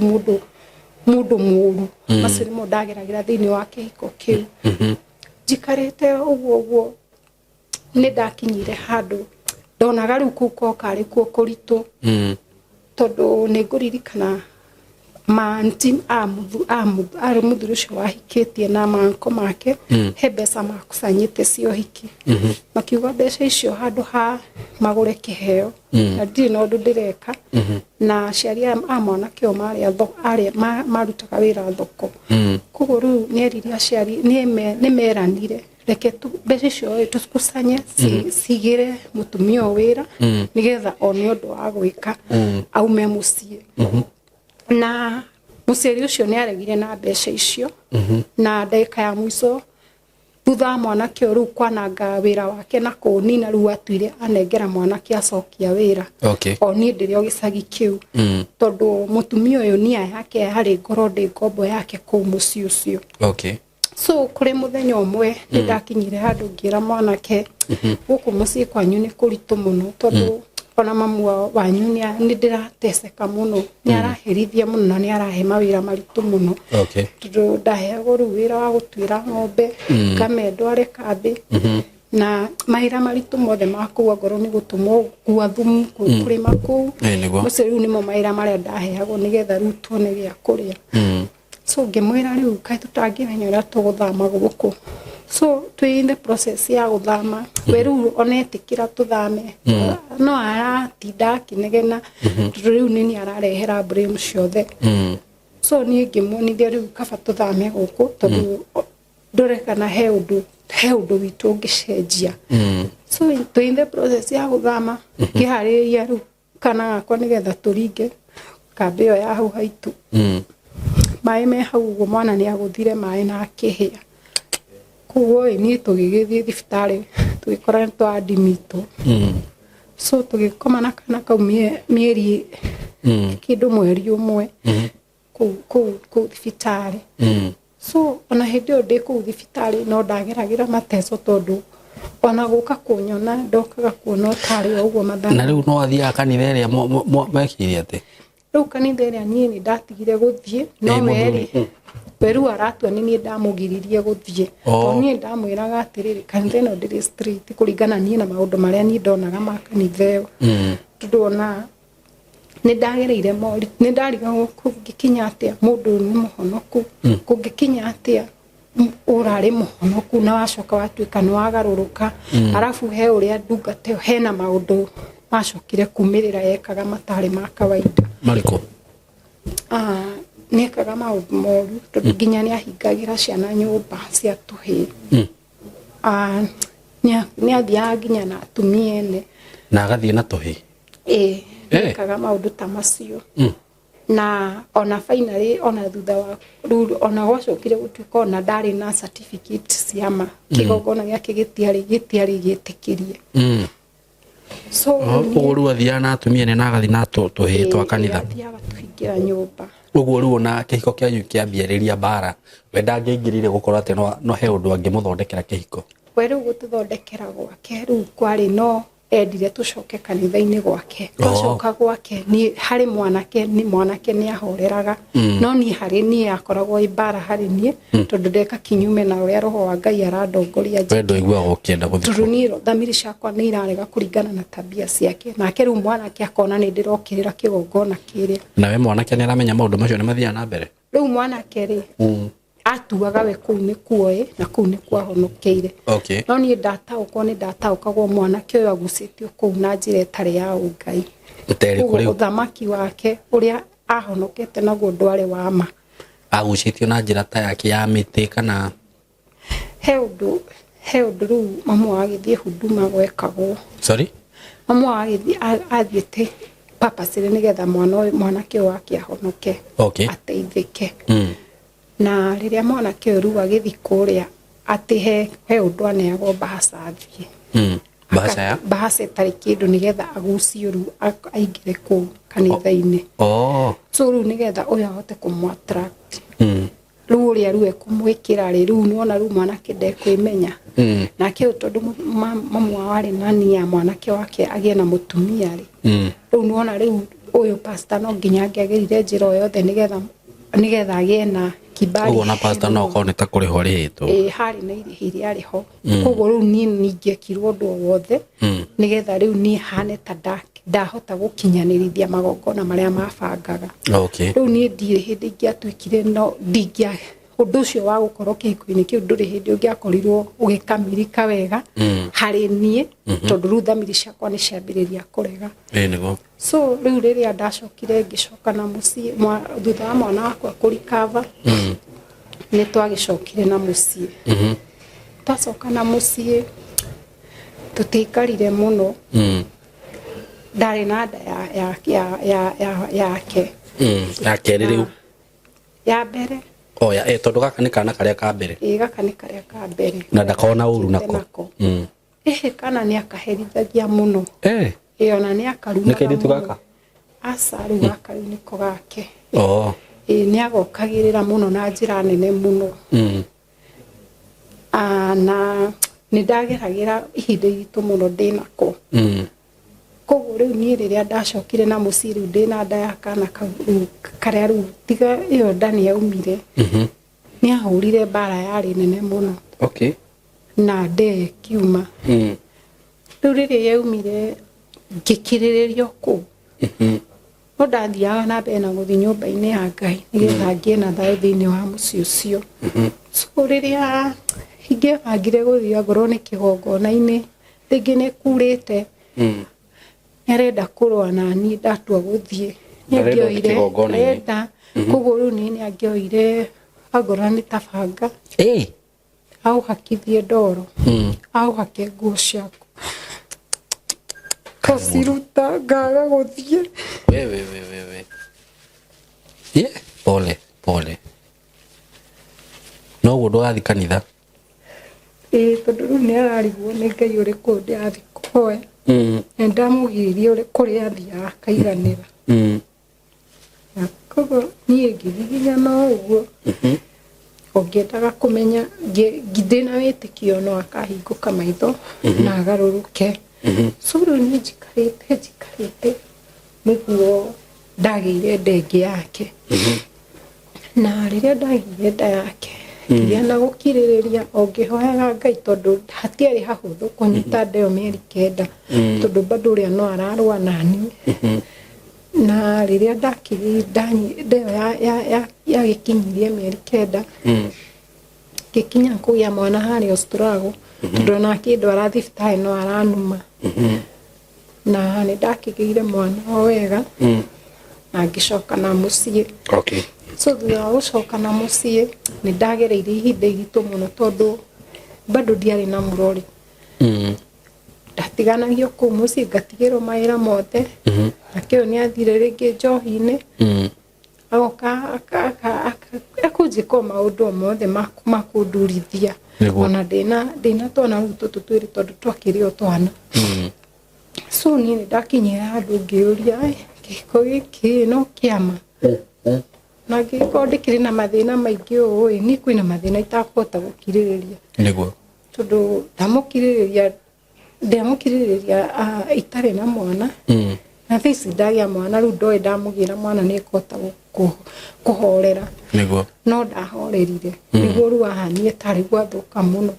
mũndũ mũũru. Macio nĩmo ndageragĩra thĩinĩ wa kĩhiko kĩu. Njikarĩte ũguo ũguo nĩ ndakinyire handũ ndonaga rĩu kũu ko karĩ kuo kũritũ. Tondũ nĩ ngũririkana Maanti a mũthuri ũcio wahikĩtie na manko make he mbeca makusanyĩte cia ũhiki, makiuga mbeca icio handũ ha magũre kĩheo, na ndirĩ na ũndũ ndĩreka, na aciari a mwanake ũyũ marĩ arĩa marutaga wĩra thoko. Koguo rĩu nĩerire aciari, nĩ meranire reke mbeca icio tũkusanye cigĩre mũtumia ũyũ wĩra, nĩgetha one ũndũ wa gwĩka aume mũciĩ. Na mũciari ũcio nĩ aregire na mbeca icio, na ndagĩka ya mũico thutha wa mwanake ũyũ rĩu kwananga wĩra wake na kũũnina, rĩu atuire anengera mwanake acokia wĩra. O niĩ ndĩrĩ o gĩcagi kĩu, tondũ mũtumia ũyũ nia yake yarĩ ngorwo ndĩ ngombo yake kũu mũciĩ ũcio. So kũrĩ mũthenya ũmwe nĩ ndakinyire handũ ngĩra mwanake, gũkũ mũciĩ kwanyu nĩ kũritũ mũno, tondũ ona mamu wanyu nĩ ndĩrateceka mũno, nĩ araherithia mũno na nĩ arahe mawĩra maritũ mũno, tondũ ndaheagwo rĩu wĩra wa gũtuĩra ng'ombe, ngamendware kambĩ, na mawĩra maritũ mothe ma kũu, angorwo nĩ gũtũmwo gũkua thumu, kũrĩma kũu. Nĩguo. Macio rĩu nĩmo mawĩra marĩa ndaheagwo nĩgetha rĩu tuone gĩa kũrĩa. So ngĩmwĩra rĩu kaĩ tũtangĩmenya ũrĩa tũgũthama gũkũ. So twĩ in the process ya gũthama, we rĩu ona etĩkĩra tũthame, no aratinda akĩnegena, tondũ rĩu nĩ niĩ ararehera blame ciothe. So niĩ ngĩmuonithia rĩu kaba tũthame gũkũ, tondũ ndore kana he ũndũ witũ ũngĩcenjia. So twĩ in the process ya gũthama, ngĩharĩrĩria rĩu kana gakwa nĩgetha tũringe kambĩ ĩyo ya hau haitũ. Maĩ me hau ũguo, mwana nĩ agũthire maĩ na akĩhĩa. Koguo ĩ niĩ tũgĩgĩthiĩ thibitarĩ, tũgĩkora nĩ twa-admitwo. So tũgĩkoma na kana kau mĩeri kĩndũ 1 mweri kũu thibitarĩ. So ona hĩndĩ ĩyo ndĩ kũu thibitarĩ no ndageragĩra mateco, tondũ ona gũka kũnyona ndokaga kuona o tarĩ o ũguo mathaa. Na rĩu no athiaga kanitha ĩrĩa mekire atĩ? Rĩu kanitha ĩrĩa niĩ nĩ ndatigire gũthiĩ, no Ĩ, mũthuri, weri we rĩu aratua nĩ niĩ ndamũgiririe gũthiĩ. Tondũ niĩ ndamwĩraga atĩrĩrĩ, kanitha ĩno ndĩrĩ straight kũringana niĩ na maũndũ marĩa niĩ ndonaga ma kanitha ĩyo, tondũ ona nĩ ndagereire mori, nĩ ndarigagwo kũngĩkinya atĩa mũndũ ũyũ nĩ mũhonoku, kũngĩkinya atĩa ũrarĩ mũhonoku na wacoka watuĩka nĩ wagarũrũka. Arabu he ũrĩa ndungata ĩyo hena maũndũ macokire kumĩrĩra yekaga matarĩ ma kawaida. Marĩkũ? Ah, nĩ ekaga maũndũ moru, tondũ nginya nĩ ahingagĩra ciana nyũmba cia tũhĩĩ. Ah, nĩ athiaga nginya na atumia ene. Na agathiĩ na tũhĩĩ? Ĩĩ, nĩ ekaga maũndũ ta macio. Na ona finally, ona thutha wa rĩu, ona gwacokire gũtuĩka ona ndarĩ na certificate cia ma, kĩgongona gĩake gĩtiarĩ gĩtĩkĩrie. So rĩu Ũguo rĩu athiaga na atumia ene na agathiĩ na tũhĩĩ twa kanitha? Athiaga tũhingĩra nyũmba. Ũguo rĩu ona kĩhiko kĩanyu kĩambĩrĩria mbara, we ndangĩaingĩrĩire gũkorwo atĩ no he ũndũ angĩmũthondekera kĩhiko? We rĩu gũtũthondekera gwake rĩu kwarĩ no endire tũcoke kanitha-inĩ gwake. Twacoka gwake, niĩ harĩ mwanake, nĩ mwanake nĩ ahoreraga, no niĩ harĩ niĩ akoragwo ĩ mbara harĩ niĩ, tondũ ndeka kinyume na ũrĩa roho wa Ngai arandongoria We njĩke. Ndũiguaga ũkĩenda gũthiĩ Tondũ niĩ thamiri ciakwa nĩ irarega kũringana na tabia ciake, nake rĩu mwanake akona nĩ ndĩrokĩrĩra kĩgongona kĩrĩa. Nawe mwanake nĩ aramenya maũndũ macio nĩ mathiaga na mbere? Rĩu mwanake rĩ, atuaga we kũu nĩ kuoĩ na kũu nĩ kwahonokeire. No niĩ ndataũkwo, nĩ ndataũkagwo mwanake ũyũ agucĩtio kũu na njĩra ĩtarĩ ya ũngai. Ĩterĩkũ? Koguo Rĩu ũthamaki wake ũrĩa ahonokete naguo ndwarĩ wa ma. Agucĩtio na njĩra ta yake ya mĩtĩ kana? He ũndũ rĩu mamu wao agĩthiĩ huduma gwekagwo. Sorry? Mamu wao agĩthiĩ athiĩte purposely nĩgetha mwana ũyũ, mwanake ũyũ wake ahonoke, ateithĩke. Na rĩrĩa mwanake ũyũ rĩu agĩthiĩ kũrĩa, atĩ he ũndũ aneagwo mbahaca athiĩ. Mbahaca ya? Mbahaca ĩtarĩ kĩndũ, nĩgetha agucio rĩu aingĩre kũu kanitha-inĩ. So rĩu nĩgetha ũyũ ahote kũmũ attract, rĩu ũrĩa rĩu ekũmwĩkĩra rĩ, rĩu nĩwona rĩu mwanake ndekwĩmenya. Nake ũyũ tondũ mamu wao arĩ na nia mwanake wake agĩe na mũtumia rĩ, rĩu nĩwona rĩu ũyũ pastor no nginya angĩagĩrire njĩra o yothe nĩgetha agĩe na kibali. Ũguo na pastor no okorwo nĩ ta kũrĩhwo arĩhĩtwo? Ĩĩ, harĩ na irĩhi rĩarĩ ho. Koguo rĩu niĩ ningĩekirwo ũndũ o wothe nĩgetha rĩu niĩ hane ta Ndahota gũkinyanĩrithia magongona marĩa mabangaga. Rĩu niĩ ndirĩ hĩndĩ ingĩatuĩkire, no ndingĩa ũndũ ũcio wa gũkorwo kĩhiko-inĩ kĩu ndũrĩ hĩndĩ ũngĩakorirwo ũgĩkamirika wega harĩ niĩ, tondũ rĩu thamiri ciakwa nĩ ciambĩrĩria kũrega. Ĩĩ nĩguo. So rĩu rĩrĩa ndacokire ngĩcoka na mũciĩ thutha wa mwana wakwa kũrikava, nĩ twagĩcokire na mũciĩ. Twacoka na mũciĩ tũtiaikarire mũno. Ndarĩ na nda yake. Ya kerĩ rĩu? Ya mbere. O ya tondũ gaka nĩ kana karĩa ka mbere. Ĩĩ, gaka nĩ karĩa ka mbere. Na ndakona ũru nako? Nako. Ĩhĩ, kana nĩ akaherithagia mũno. Ĩĩ, ona nĩ akarumaga Nĩ kairĩtu mũno. gaka? Aca, rĩu gaka rĩu nĩko gake. Oh. Ĩĩ, nĩ agokagĩrĩra mũno na njĩra nene mũno. Ah, na nĩ ndageragĩra ihinda iritũ mũno ndĩnako. Koguo rĩu niĩ rĩrĩa ndacokire na mũciĩ, rĩu ndĩna nda ya kana kau rĩu karĩa rĩu tiga ĩyo nda nĩ yaumire, nĩ ahũrire mbara yarĩ nene mũno na nda ĩyo ĩkiuma. Rĩu rĩrĩa yaumire ngĩkirĩrĩria o kũu, no ndathiaga na mbere na gũthiĩ nyũmba-inĩ ya Ngai nĩgetha ngĩe na thayũ thĩinĩ wa mũciĩ ũcio. So rĩrĩa ingĩabangire gũthiĩ angorwo nĩ kĩgongona-inĩ, rĩngĩ nĩ kurĩte, nĩ arenda kũrũa na niĩ ndatua gũthiĩ. Nĩ Ndarenda ũthiĩ angĩoire kĩgongona-inĩ. Arenda. Koguo rĩu niĩ nĩ angĩoire angorwo nĩ ta banga, aũhakithie ndoro, aũhake nguo ciaku, ngaciruta ngaga gũthiĩ. We we we we we. Ye, pole pole. Noguo ndũgathiĩ kanitha? Ĩĩ, tondũ rĩu nĩ ararigwo nĩ Ngai ũrĩkũ ndĩrathiĩ kũhoya. Na ndamũgiririe kũrĩa athiaga akaiganĩra. Na koguo niĩ ngĩgiginyana o ũguo ũngĩendaga kũmenya ndĩna wĩtĩkio no akahingũka maitho na agarũrũke. So rĩu niĩ njikarĩte nĩguo ndagĩire nda ĩngĩ yake. Na rĩrĩa ndagĩire nda yake ngĩgĩa na gũkirĩrĩria o ngĩhoyaga Ngai, tondũ hatiarĩ hahũthũ kũnyita nda ĩyo mĩeri 9, tondũ bado ũrĩa no ararũa naniĩ. Na rĩrĩa ndakĩgĩire nda ĩyo yagĩkinyirie mĩeri 9, ngĩkinya kũgĩa mwana harĩa Ostrogwo, tondũ ona akĩndwara thibitarĩ no aranuma. Na nĩ ndakĩgĩire mwana o wega na ngĩcoka na mũciĩ. So thutha wa gũcoka na mũciĩ nĩ ndagereire ihinda iritũ mũno, tondũ bado ndiarĩ na mũrori. Ndatiganagio kũu mũciĩ, ngatigĩrwo mawĩra mothe. Nake ũyũ nĩ athire rĩngĩ njohi-inĩ, agoka akũnjĩka o maũndũ o mothe ma kũndurithia. Ona ndĩna twana rĩu tũtũ twĩrĩ, tondũ twakĩrĩ o twana. So niĩ nĩ ndakinyire handũ ngĩũria, "Ai, kĩhiko gĩkĩ no kĩama na ngĩkorwo ndĩkĩrĩ na mathĩna maingĩ ũũ ĩ, niĩ kwĩna mathĩna itakũhota gũkirĩrĩria?" Tondũ ndamũkirĩrĩria itarĩ na mwana, na thaa ici ndagĩa mwana, rĩu ndoĩ ndamũgĩra mwana nĩ ekũhota kũhorera. No ndahorerire nĩguo rĩu ahanie tarĩ gwathũka mũno.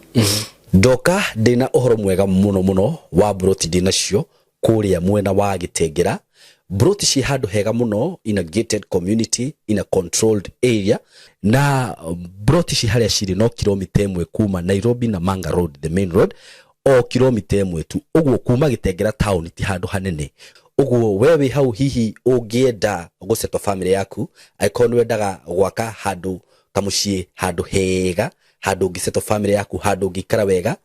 Ndoka ndĩna ũhoro mwega mũno mũno wa mburoti ndĩnacio kũrĩa mwena wa Gĩtengera. Mburoti ciĩ handũ hega mũno, in a gated community, in a controlled area, na mburoti ci harĩa cirĩ no kilomita 1 kuma Nairobi na Manga Road, the main road, o kilomita 1 tu. Ũguo kuma Gĩtengera town ti handũ hanene. Ũguo we wĩ hau, hihi ũngĩenda gũsettle family yaku, angĩkorwo nĩ wendaga gwaka handũ kamũciĩ, handũ hega, handũ ũngĩsettle family yaku, handũ ũngĩikara wega,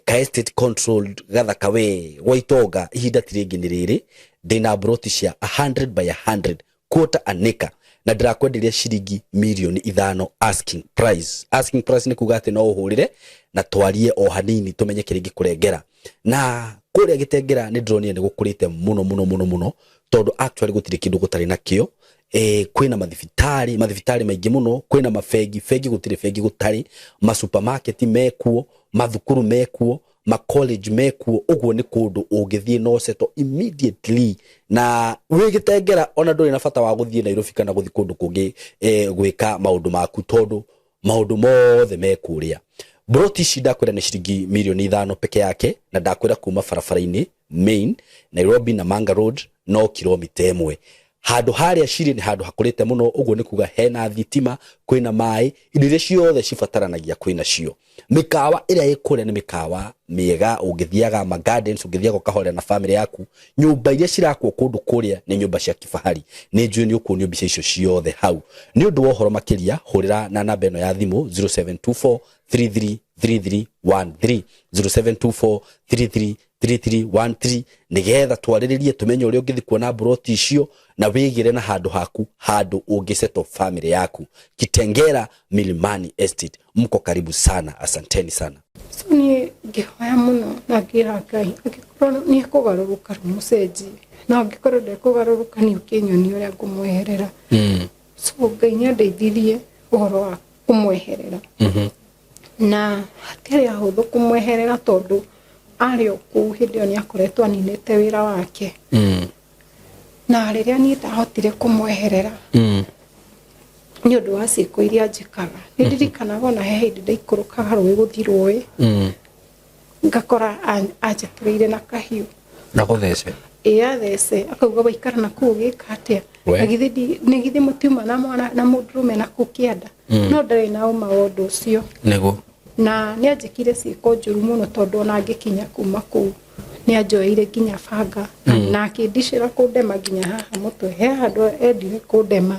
ka estate controlled gathaka we gwa itonga, ihinda ti rĩngĩ nĩ rĩrĩ. Ndĩna mburoti cia 100 by 100, quarter an acre, na ndĩrakwenderia ciringi mirioni 5 asking price. Asking price nĩ kuga atĩ no ũhũrĩre na twarie o hanini tũmenye kĩrĩa ingĩkũrengera. Na kũrĩa Gĩtengera nĩ ndĩronire nĩ gũkũrĩte mũno mũno mũno mũno, tondũ actually gũtirĩ kĩndũ gũtarĩ nakĩo. Kwĩna mathibitarĩ, mathibitarĩ maingĩ mũno, kwĩna mabengi, bengi gũtirĩ bengi gũtarĩ, masupermarket mekuo, mathukuru mekuo, ma college mekuo. Ũguo nĩ kũndũ ũngĩthiĩ no settle immediately na wĩ Gĩtengera, ona ndũrĩ na bata wa gũthiĩ Nairobi kana gũthiĩ kũndũ kũngĩ gwĩka maũndũ maku, tondũ maũndũ mothe me kũrĩa. Broti ici ndakwĩra nĩ ciringi mirioni 5 peke yake, na ndakwĩra kuma barabara-inĩ main Nairobi na Manga Road no kilomita 1. Handũ harĩa cirĩ nĩ handũ hakũrĩte mũno, ũguo nĩ kuga hena thitima, kwĩna maĩ, indo iria ciothe cibataranagia kwĩna cio. Mĩkawa ĩrĩa ĩ kũrĩa nĩ mĩkawa mĩega, ũngĩthiaga ma gardens, ũngĩthiaga ũkahorera na family yaku. Nyũmba iria cirakwo kũndũ kũrĩa nĩ nyũmba cia kifahari. Nĩ njũĩ nĩ ũkuonio mbica icio ciothe hau. Nĩ ũndũ wa ũhoro makĩria, hũrĩra na namba ĩno ya thimũ 0724 333313, 0724 333313, nĩgetha twarĩrĩrie tũmenye ũrĩa ũngĩthiĩ kuona mburoti icio na wĩgĩre na handũ haku, handũ ũngĩsettle family yaku. Kitengela Milimani Estate, mko karibu sana, asanteni sana. So niĩ ngĩhoya mũno na ngĩra Ngai angĩkorwo nĩ ekũgarũrũka rĩu mũcenjie, na angĩkorwo ndekũgarũrũka nĩ ũkĩnyonia ũrĩa ngũmweherera. So Ngai nĩ andeithirie ũhoro wa kũmweherera, na hatiarĩ ahũthũ kũmweherera tondũ arĩ o kũu hĩndĩ ĩyo nĩ akoretwo aninĩte wĩra wake. Na rĩrĩa niĩ ndahotire kũmweherera nĩ ũndũ wa ciĩko iria njĩkaga, nĩ ndirikanaga ona he hĩndĩ ndaikũrũkaga rũĩ gũthiĩ rũĩ, ngakora anjĩtũrĩire na kahiũ. Na gũthece? Ĩ, athece, akauga waikara na kũu ũgĩka atĩa? We. Na githĩ nĩ githĩ mũtiuma na mwana na mũndũrũme na kũu kĩanda? No ndarĩ na ũma wa ũndũ ũcio. Na nĩ anjĩkire ciĩko njũru mũno, tondũ ona ngĩkinya kuma kũu nĩ anjoeire nginya banga na akĩndicĩra kũndema nginya haha mũtwe, he handũ endire kũndema.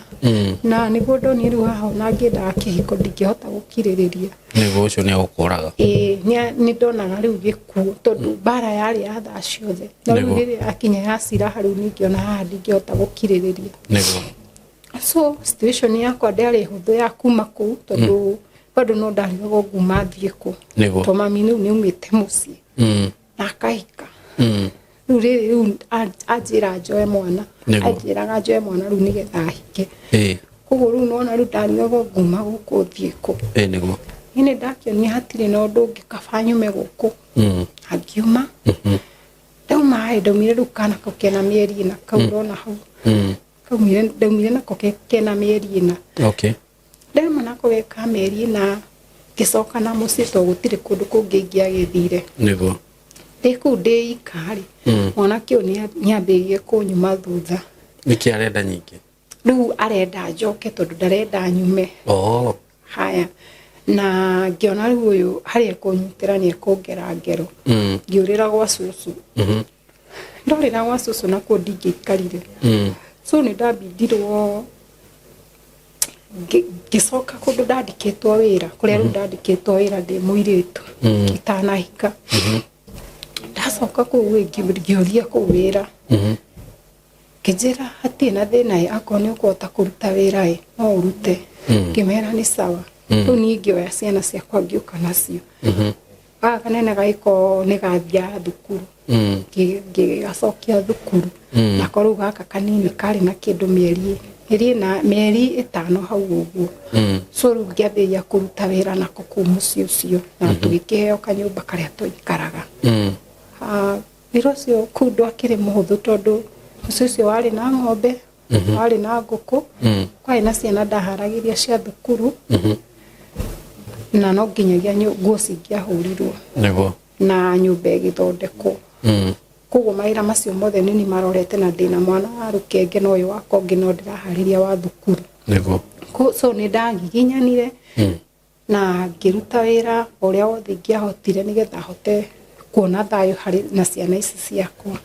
Na nĩguo ndonire rĩu haha ona ngĩendaga kĩhiko ndingĩhota gũkirĩrĩria. Nĩguo, ũcio nĩ agũkũraga. Ĩĩ, nĩ ndonaga rĩu gĩkuũ, tondũ mbara yarĩ ya thaa ciothe, no rĩu rĩrĩa yakinya ya ciraha, rĩu ningĩona haha ndingĩhota gũkirĩrĩria. So situation yakwa ndĩarĩ hũthũ ya kuma kũu, tondũ bado no ndarigagwo nguma thiĩ kũ, to mami rĩu nĩ aumĩte mũciĩ na akahika. Rĩu rĩrĩ rĩu anjĩra njoe mwana, anjĩraga njoe mwana rĩu nĩgetha ahike. Koguo rĩu nona rĩu ndarigagwo nguma gũkũ thiĩ kũ. Nĩguo. Niĩ nĩ ndakĩonire hatirĩ na ũndũ ũngĩ kaba nyume gũkũ. Angiuma, ndauma ĩ, ndaumire rĩu kana kau kena mĩeri 4, kau ũrona hau. Kaumire, ndaumire nako kena mĩeri 4. Ndauma nako ge ka mĩeri 4, ngĩcoka na mũciĩ tondũ gũtirĩ kũndũ kũngĩ ingĩagĩthire. Ndĩ kũu ndĩ ika rĩ, mwanake ũyũ nĩ ambĩrĩirie kũnyuma thutha. Nĩkĩ arenda nyingĩ? Rĩu arenda njoke tondũ ndarenda nyume. Haya, na ngĩona rĩu ũyũ harĩa ekũnyitĩra nĩ ekũngera ngero. Ngĩũrĩra gwa cũcũ. Ndorĩra gwa cũcũ nakuo ndingĩikarire. So nĩ ndambindirwo ngĩcoka kũndũ ndandĩkĩtwo wĩra, kũrĩa rĩu ndandĩkĩtwo wĩra ndĩ mũirĩtu itanahika. Ndacoka kũu ĩ, ngĩũria kũu wĩra, ngĩnjĩra hatirĩ na thĩna ĩ, akorwo nĩ ũkũhota kũruta wĩra ĩ, no ũrute. Ngĩmera nĩ sawa. Rĩu niĩ ngĩoya ciana ciakwa ngĩũka nacio. Gaka kanene gagĩkorwo nĩ gathiaga thukuru, ngĩgacokia thukuru. Nako rĩu gaka kanini karĩ na kĩndũ mĩeri 5 hau ũguo. So rĩu ngĩambĩrĩria kũruta wĩra nako kũu mũciĩ ũcio, na tũgĩkĩheo kanyũmba karĩa twaikaraga. Wĩra ũcio kũu ndwakĩrĩ mũhũthũ, tondũ mũciĩ ũcio warĩ na ng'ombe, warĩ na ngũkũ, kwarĩ na ciana ndaharagĩria cia thukuru, na no nginyagia nguo cingĩahũrirwo na nyũmba ĩgĩthondekwo. Koguo mawĩra macio mothe nĩ niĩ marorete, na ndĩna mwana wa rũkenge na ũyũ wakwa ũngĩ no ndĩraharĩria wa thukuru. So nĩ ndagiginyanire na ngĩruta wĩra ũrĩa wothe ingĩahotire nĩgetha hote kuona thayũ harĩ na ciana ici ciakwa.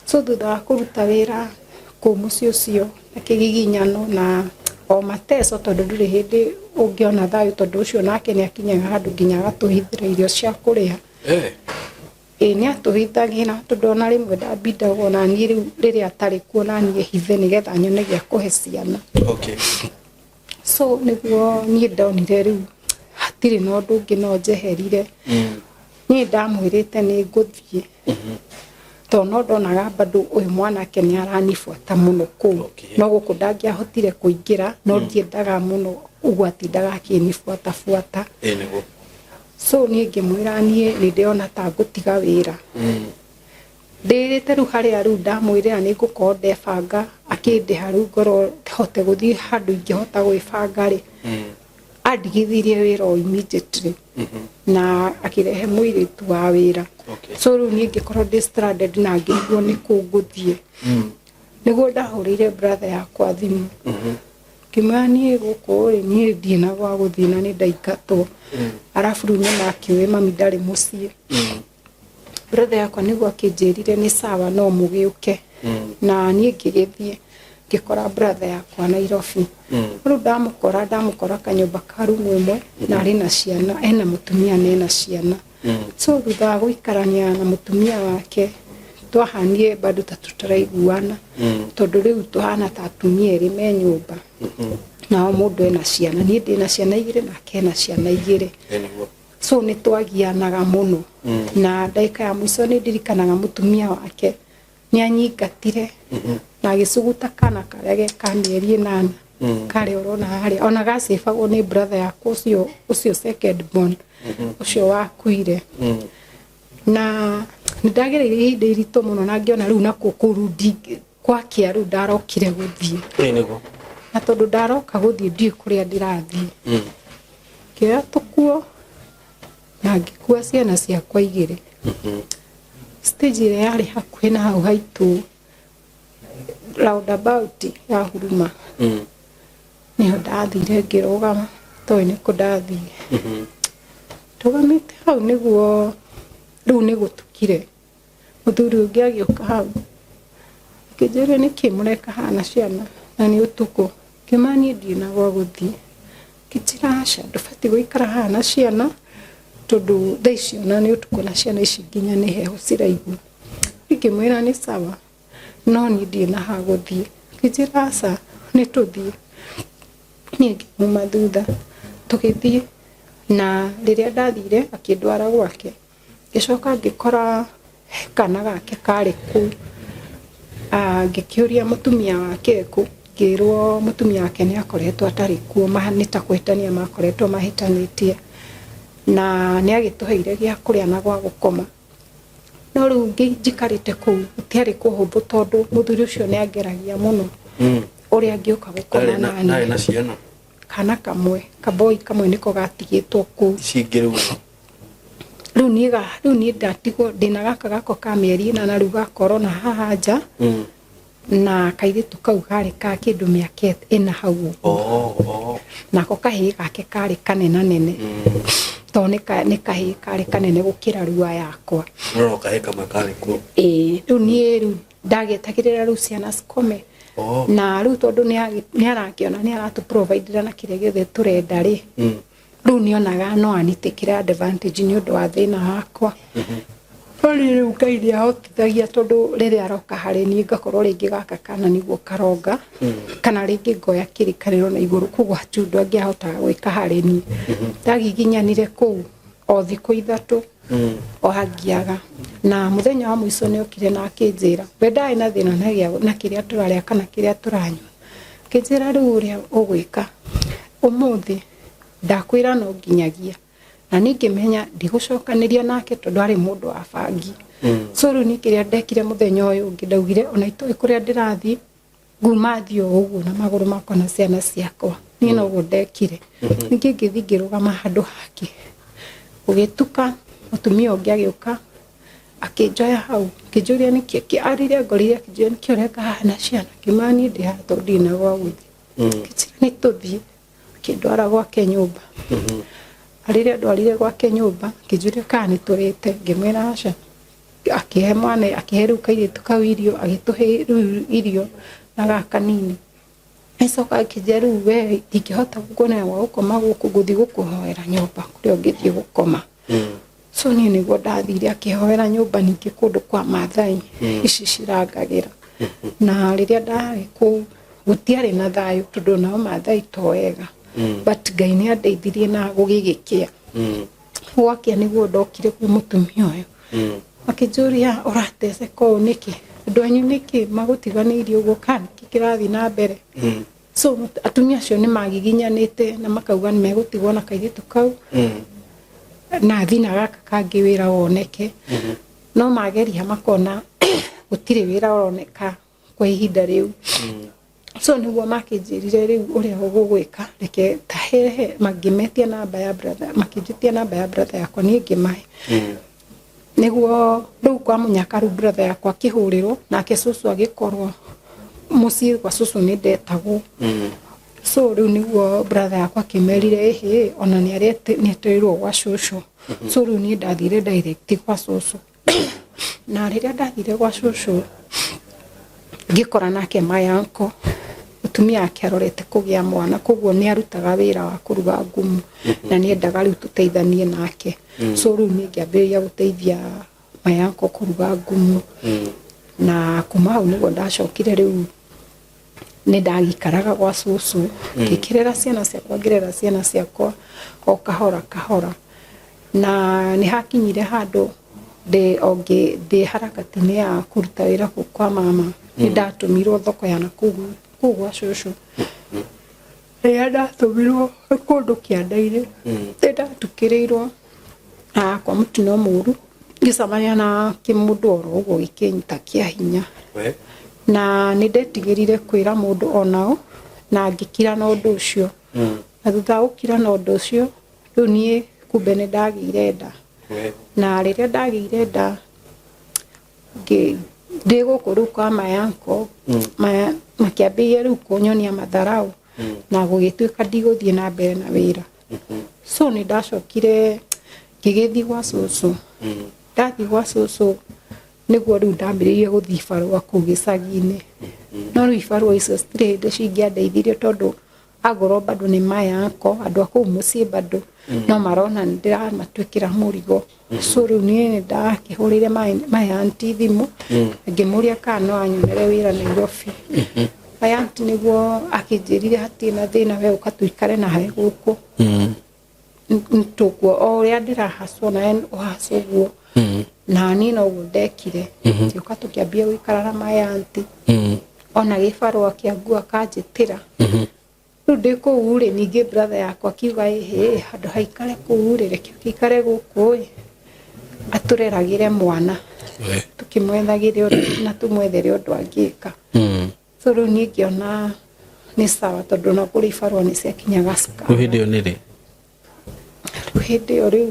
So thutha wa kũruta wĩra kũu mũciĩ ũcio na kĩgiginyano na o mateso, tondũ ndũrĩ hĩndĩ ũngĩona thayũ, tondũ ũcio nake nĩ akinyaga handũ nginya agatũhithĩra irio cia kũrĩa. Ĩ, nĩ atũhithagĩra, tondũ ona rĩmwe ndambindagwo na niĩ rĩu rĩrĩa atarĩ kuo na niĩ hithe nĩgetha nyone gĩa kũhe ciana. So nĩguo niĩ ndonire rĩu hatirĩ na ũndũ ũngĩ no njeherire. Niĩ ndamwĩrĩte nĩ ngũthiĩ, tondũ no ndonaga bado ũyũ mwanake nĩ aranibuata mũno kũu. No gũkũ ndangĩahotire kũingĩra, no ndiendaga mũno ũguo atindaga akĩnibuata buata. Nĩguo. So niĩ ngĩmwĩra niĩ nĩ ndĩrona ta ngũtiga wĩra. Ndĩrĩte rĩu harĩa rĩu ndamwĩrĩra nĩ ngũkorwo ndebanga, akĩndĩha rĩu ngorwo hote gũthiĩ handũ ingĩhota gwĩbanga rĩ. Andigithirie wĩra o immediately na akĩrehe mũirĩtu wa wĩra. So rĩu niĩ ngĩkorwo ndĩ stranded na ngĩrigwo nĩ kũ ngũthiĩ. Nĩguo ndahũrĩire brother yakwa thimũ, ngĩmwĩra niĩ gũkũ rĩ, niĩ ndirĩ na gwa gũthiĩ na nĩ ndaingatwo, arabu rĩu nĩmakĩũĩ mami ndarĩ mũciĩ. Brother yakwa nĩguo akĩnjĩrire nĩ sawa, no mũgĩũke. Na niĩ ngĩgĩthiĩ ngĩkora brother yakwa Nairobi. Rĩu ndamũkora kanyũmba ka rumu ĩmwe na arĩ na ciana, ena mũtumia na ena ciana. So thutha wa gũikarania na mũtumia wake, twahanire bado ta tũtaraiguana, tondũ rĩu tũhana ta atumia erĩ me nyũmba nao mũndũ ena ciana, niĩ ndĩna ciana igĩrĩ nake ena ciana igĩrĩ. So nĩ twagianaga mũno, na ndagĩka ya mũico nĩ ndirikanaga mũtumia wake nĩ anyingatire na agĩcuguta kana karĩa ge ka mĩeri 8 karĩa ũrona harĩa, ona gacĩbagwo nĩ brother yakwa ũcio second born ũcio wakuire. Na nĩ ndagereire ihinda iritũ mũno na ngĩona rĩu nakuo kũu rĩu gwakĩa rĩu ndarokire gũthiĩ. Na tondũ ndaroka gũthiĩ ndiũĩ kũrĩa ndĩrathiĩ, ngĩoya tũkuo na ngĩkua ciana ciakwa igĩrĩ. Stage ĩrĩa yarĩ hakuhĩ na hau haitũ, roundabout ya Huruma, nĩho ndathire ngĩrũgama, toĩ nĩkũ ndathiĩ. Ndũgamĩte hau nĩguo rĩu nĩ gũtukire, mũthuri ũngĩ agĩũka hau akĩnjĩra, "Nĩkĩ mũreka haha na ciana na nĩ ũtukũ?" Ngĩmwĩra niĩ ndirĩ na gwa gũthiĩ. Akĩnjĩra, "Aca, ndũbatiĩ gũikara haha na ciana tondũ thaa ici ona nĩ ũtukũ na ciana ici nginya nĩ heho ciraigua." Ngĩmwĩra nĩ sawa, no niĩ ndirĩ na ha gũthiĩ. Akĩnjĩra, "Aca, nĩ tũthiĩ." Niĩ ngĩmuma thutha tũgĩthiĩ, na rĩrĩa ndathire akĩndwara gwake, ngĩcoka ngĩkora he kana gake karĩ kũu. Ngĩkĩũria mũtumia wake kũ, ngĩrwo mũtumia wake nĩ akoretwo atarĩ kuo, nĩ ta kũhĩtania makoretwo mahĩtanĩtie, na nĩ agĩtũheire gĩa kũrĩa na gwa gũkoma. No rĩu njikarĩte kũu gũtiarĩ kũhũthũ, tondũ mũthuri ũcio nĩ angeragia mũno ũrĩa angĩũka gũkoma ndarĩ naniĩ. Na ciana? Kana kamwe, kaboi kamwe nĩko gatigĩtwo kũu. Ici ingĩ rĩu? Rĩu niĩ ndatigwo ndĩna gaka gakwa ka mĩeri 8 rĩu gakorwo na haha nja, na kairĩtu kau karĩ ka kĩndũ mĩaka 4 hau ũguo. Nako kahĩĩ gake karĩ kanenanene, tondũ nĩ kahĩĩ karĩ kanene gũkĩra rua yakwa. No kahĩ kamwe karĩ kuo? Ĩĩ, rĩu niĩ rĩu ndagĩetagĩrĩra rĩu ciana cikome. Na rĩu tondũ nĩ arakĩona nĩ aratũ providera na kĩrĩa gĩothe tũrenda rĩ, rĩu nĩonaga no anitakĩre advantage nĩ ũndũ wa thĩna wakwa. No niĩ rĩu Ngai nĩ ahotithagia, tondũ rĩrĩa aroka harĩ niĩ ngakorwo rĩngĩ gaka kana nĩguo karonga, kana rĩngĩ ngoya kĩrĩkanĩro na igũrũ, koguo hatirĩ ũndũ angĩahotaga gwĩka harĩ niĩ. Ndagiginyanire kũu o thikũ 3 o angiaga, na mũthenya wa mũico nĩ okire na akĩnjĩra we ndarĩ na thĩna na kĩrĩa tũrarĩa kana kĩrĩa tũranyua. Akĩnjĩra, "Rĩu ũrĩa ũgwĩka ũmũthĩ ndakwĩra no nginyagia." Na niĩ ngĩmenya ndigũcokanĩria nake tondũ arĩ mũndũ wa bangi. So rĩu niĩ kĩrĩa ndekire mũthenya ũyũ ũngĩ, ndaugire ona itoĩ kũrĩa ndĩrathiĩ, nguma thiĩ o ũguo na magũrũ makwa na ciana ciakwa. Niĩ noguo ndekire. Ningĩ ngĩthiĩ ngĩrũgama handũ hangĩ. Gũgĩtuka, mũtumia ũngĩ agĩũka akĩnjoya hau, akĩnjũria nĩkĩ rĩrĩa ngorire, akĩnjũria, "Nĩkĩ ũreka haha na ciana?" Ngĩmwĩra niĩ ndĩ haha tondũ ndirĩ na gwa gũthiĩ. Akĩnjĩra nĩ tũthiĩ, akĩndwara gwake nyũmba. Na rĩrĩa ndwarire gwake nyũmba, akĩnjũria kana nĩ tũrĩte, ngĩmwĩra aca. Akĩhe mwana, akĩhe rĩu kairĩtu kau irio, agĩtũhe rĩu irio na gaka kanini. Agĩcoka akĩnjĩra, "Rĩu we ndingĩhota gũkuonera gwa gũkoma gũkũ, ngũthiĩ gũkũhoera nyũmba kũrĩa ũngĩthiĩ gũkoma." So niĩ nĩguo ndathire akĩhoera nyũmba ningĩ kũndũ kwa Maathai ici cirangagĩra. Na rĩrĩa ndarĩ kũu gũtiarĩ na thayũ, tondũ nao Maathai to wega, but Ngai nĩ andeithirie na gũgĩgĩkĩa. Gwakĩa nĩguo ndokire kwĩ mũtumia ũyũ, akĩnjũria, "Ũrateceka ũũ nĩkĩ? Andũ anyu nĩkĩ magũtiganĩirie ũguo, kana nĩkĩ kĩrathiĩ na mbere?" So atumia acio nĩ magiginyanĩte na makauga nĩ megũtigwo na kairĩtu kau na thiĩ na gaka kangĩ wĩra woneke, no mageria makona gũtirĩ wĩra ũroneka kwa ihinda rĩu. So nĩguo makĩnjĩrire rĩu ũrĩa ũgũgwĩka, reke tahehe, mangĩmetia namba ya brother, makĩnjĩtia namba ya brother yakwa, niĩ ngĩmahe. Nĩguo rĩu kwa mũnyaka, rĩu brother yakwa akĩhũrĩrwo, nake cũcũ agĩkorwo mũciĩ gwa cũcũ nĩ ndetagwo. So rĩu nĩguo brother yakwa akĩmerire ĩhĩ ona nĩ etereirwo gwa cũcũ. So rĩu niĩ ndathire direct gwa cũcũ, na rĩrĩa ndathire gwa cũcũ ngĩkora nake my uncle mũtumia wake arorete kũgĩa mwana, koguo nĩ arutaga wĩra wa kũruga ngumu na nĩ endaga rĩu tũteithanie nake. So rĩu niĩ ngĩambĩrĩria gũteithia my uncle kũruga ngumu, na kuma hau nĩguo ndacokire rĩu nĩ ndagĩikaraga gwa cũcũ ngĩkĩrera ciana ciakwa, ngĩrera ciana ciakwa o kahora kahora, na nĩ hakinyire handũ ndĩ o ndĩ harakati-inĩ ya kũruta wĩra kũu kwa mama, nĩ ndatũmirwo thoko ya nakũu kũu gwa cũcũ. Rĩrĩa ndatũmirwo kũndũ kĩanda-inĩ, nĩ ndatukĩrĩirwo na kwa mũtino mũru, ngĩcemania na kĩmũndũ oro ũguo gĩkĩnyita kĩa hinya. We. Na nĩ ndetigĩrire kwĩra mũndũ onao na ngĩkira na ũndũ ũcio. Na thutha wa gũkira na ũndũ ũcio, rĩu niĩ kumbe nĩ ndagĩire nda. We. Na rĩrĩa ndagĩire nda ndĩ gũkũ rĩu kwa my uncle, makĩambĩrĩria rĩu kũnyonia matharau na gũgĩtuĩka ndigũthiĩ na mbere na wĩra. So nĩ ndacokire ngĩgĩthiĩ gwa cũcũ. Ndathiĩ gwa cũcũ nĩguo rĩu ndambĩrĩirie gũthiĩ barũa kũu gĩcagi-inĩ, no rĩu ibarũa icio citirĩ hĩndĩ cingĩandeithirie, tondũ angorwo bado nĩ my uncle, andũ a kũu mũciĩ bado no marona nĩ ndĩramatuĩkĩra mũrigo. So rĩu niĩ nĩ ndakĩhũrĩire my auntie thimũ, ngĩmũria kana no anyonere wĩra Nairobi. My auntie nĩguo akĩnjĩrire hatirĩ na thĩna, we ũka tũikare nawe gũkũ, tũkuo o ũrĩa ndĩrahacwo nawe ũhacwo ũguo. Na niĩ noguo ndekire, ngĩũka tũkĩambia gũikara na my auntie. Ona gĩbarũa kĩa nguo akanjĩtĩra. Rĩu ndĩ kũu rĩ, ningĩ brother yakwa akiuga ĩhĩ, handũ haikare kũu rĩ, reke gĩikare gũkũ ĩ, atũreragĩre mwana. We. Tũkĩmwethagĩre ũndũ na tũmwethere ũndũ angĩka. So rĩu niĩ ngĩona nĩ sawa, tondũ ona kũrĩ ibarũa nĩ ciakinyaga Rĩu cukuru. hĩndĩ ĩyo nĩ rĩ? Rĩu hĩndĩ ĩyo rĩu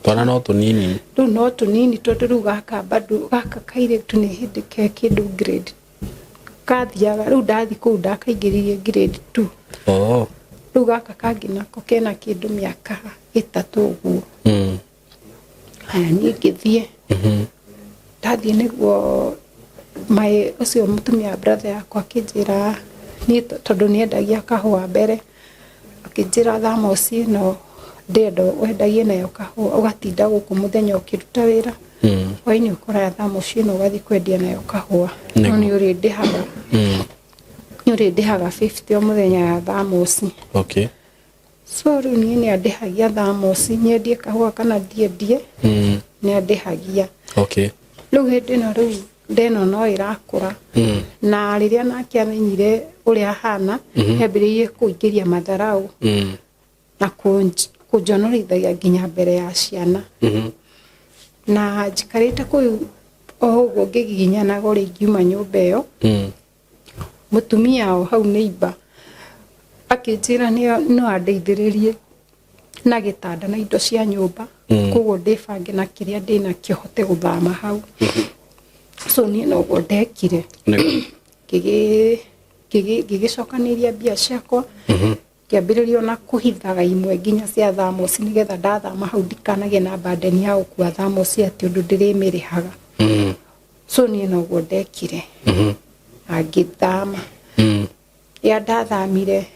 Twana no tũnini. Rĩu no tũnini, tondũ rĩu gaka bado gaka kairĩtu nĩ hĩndĩ ke kĩndũ grade kathiaga. Rĩu ndathi kũu ndakaingĩririe grade 2. Oh. Rĩu gaka kangĩ nako kena kĩndũ mĩaka 3 ũguo. Haya, niĩ ngĩthiĩ. Ndathiĩ nĩguo my ũcio mũtumia wa brother yakwa akĩnjĩra niĩ, tondũ nĩendagia kahũa mbere, akĩnjĩra thamosi ĩno ndĩrenda wendagie nayo kahũa, ũgatinda gũkũ mũthenya ũkĩruta wĩra, hwainĩ ũkoraga thamosi ĩno ũgathiĩ kwendia nayo kahũa, no nĩ ũrĩndĩhaga 50 o mũthenya ya thamosi. So rĩu niĩ nĩ andĩhagia thamosi, nyendie kahũa kana ndiendie, nĩ andĩhagia. Rĩu hĩndĩ ĩno rĩu ndeno no ĩrakũra, na rĩrĩa nake amenyire ũrĩa ahana, nĩambĩrĩirie kũingĩria matharau na kũnjonorithagia nginya mbere ya ciana. Na njikarĩte kũu o ũguo ngĩgiginyanaga ũrĩa ingiuma nyũmba ĩyo, mũtumia o hau neighbor akĩnjĩra no andeithĩrĩrie na gĩtanda na indo cia nyũmba, koguo ndĩbange na kĩrĩa ndĩnakĩo hote gũthama hau. So niĩ noguo ndekire. Ngĩgĩcokanĩria mbia ciakwa, ngĩambĩrĩria ona kũhithaga imwe nginya cia thamosi, nĩgetha ndathama hau ndikanagĩe na burden ya gũkua thamosi atĩ ũndũ ndĩrĩmĩrĩhaga. So niĩ noguo ndekire na ngĩthama. Rĩrĩa ndathamire,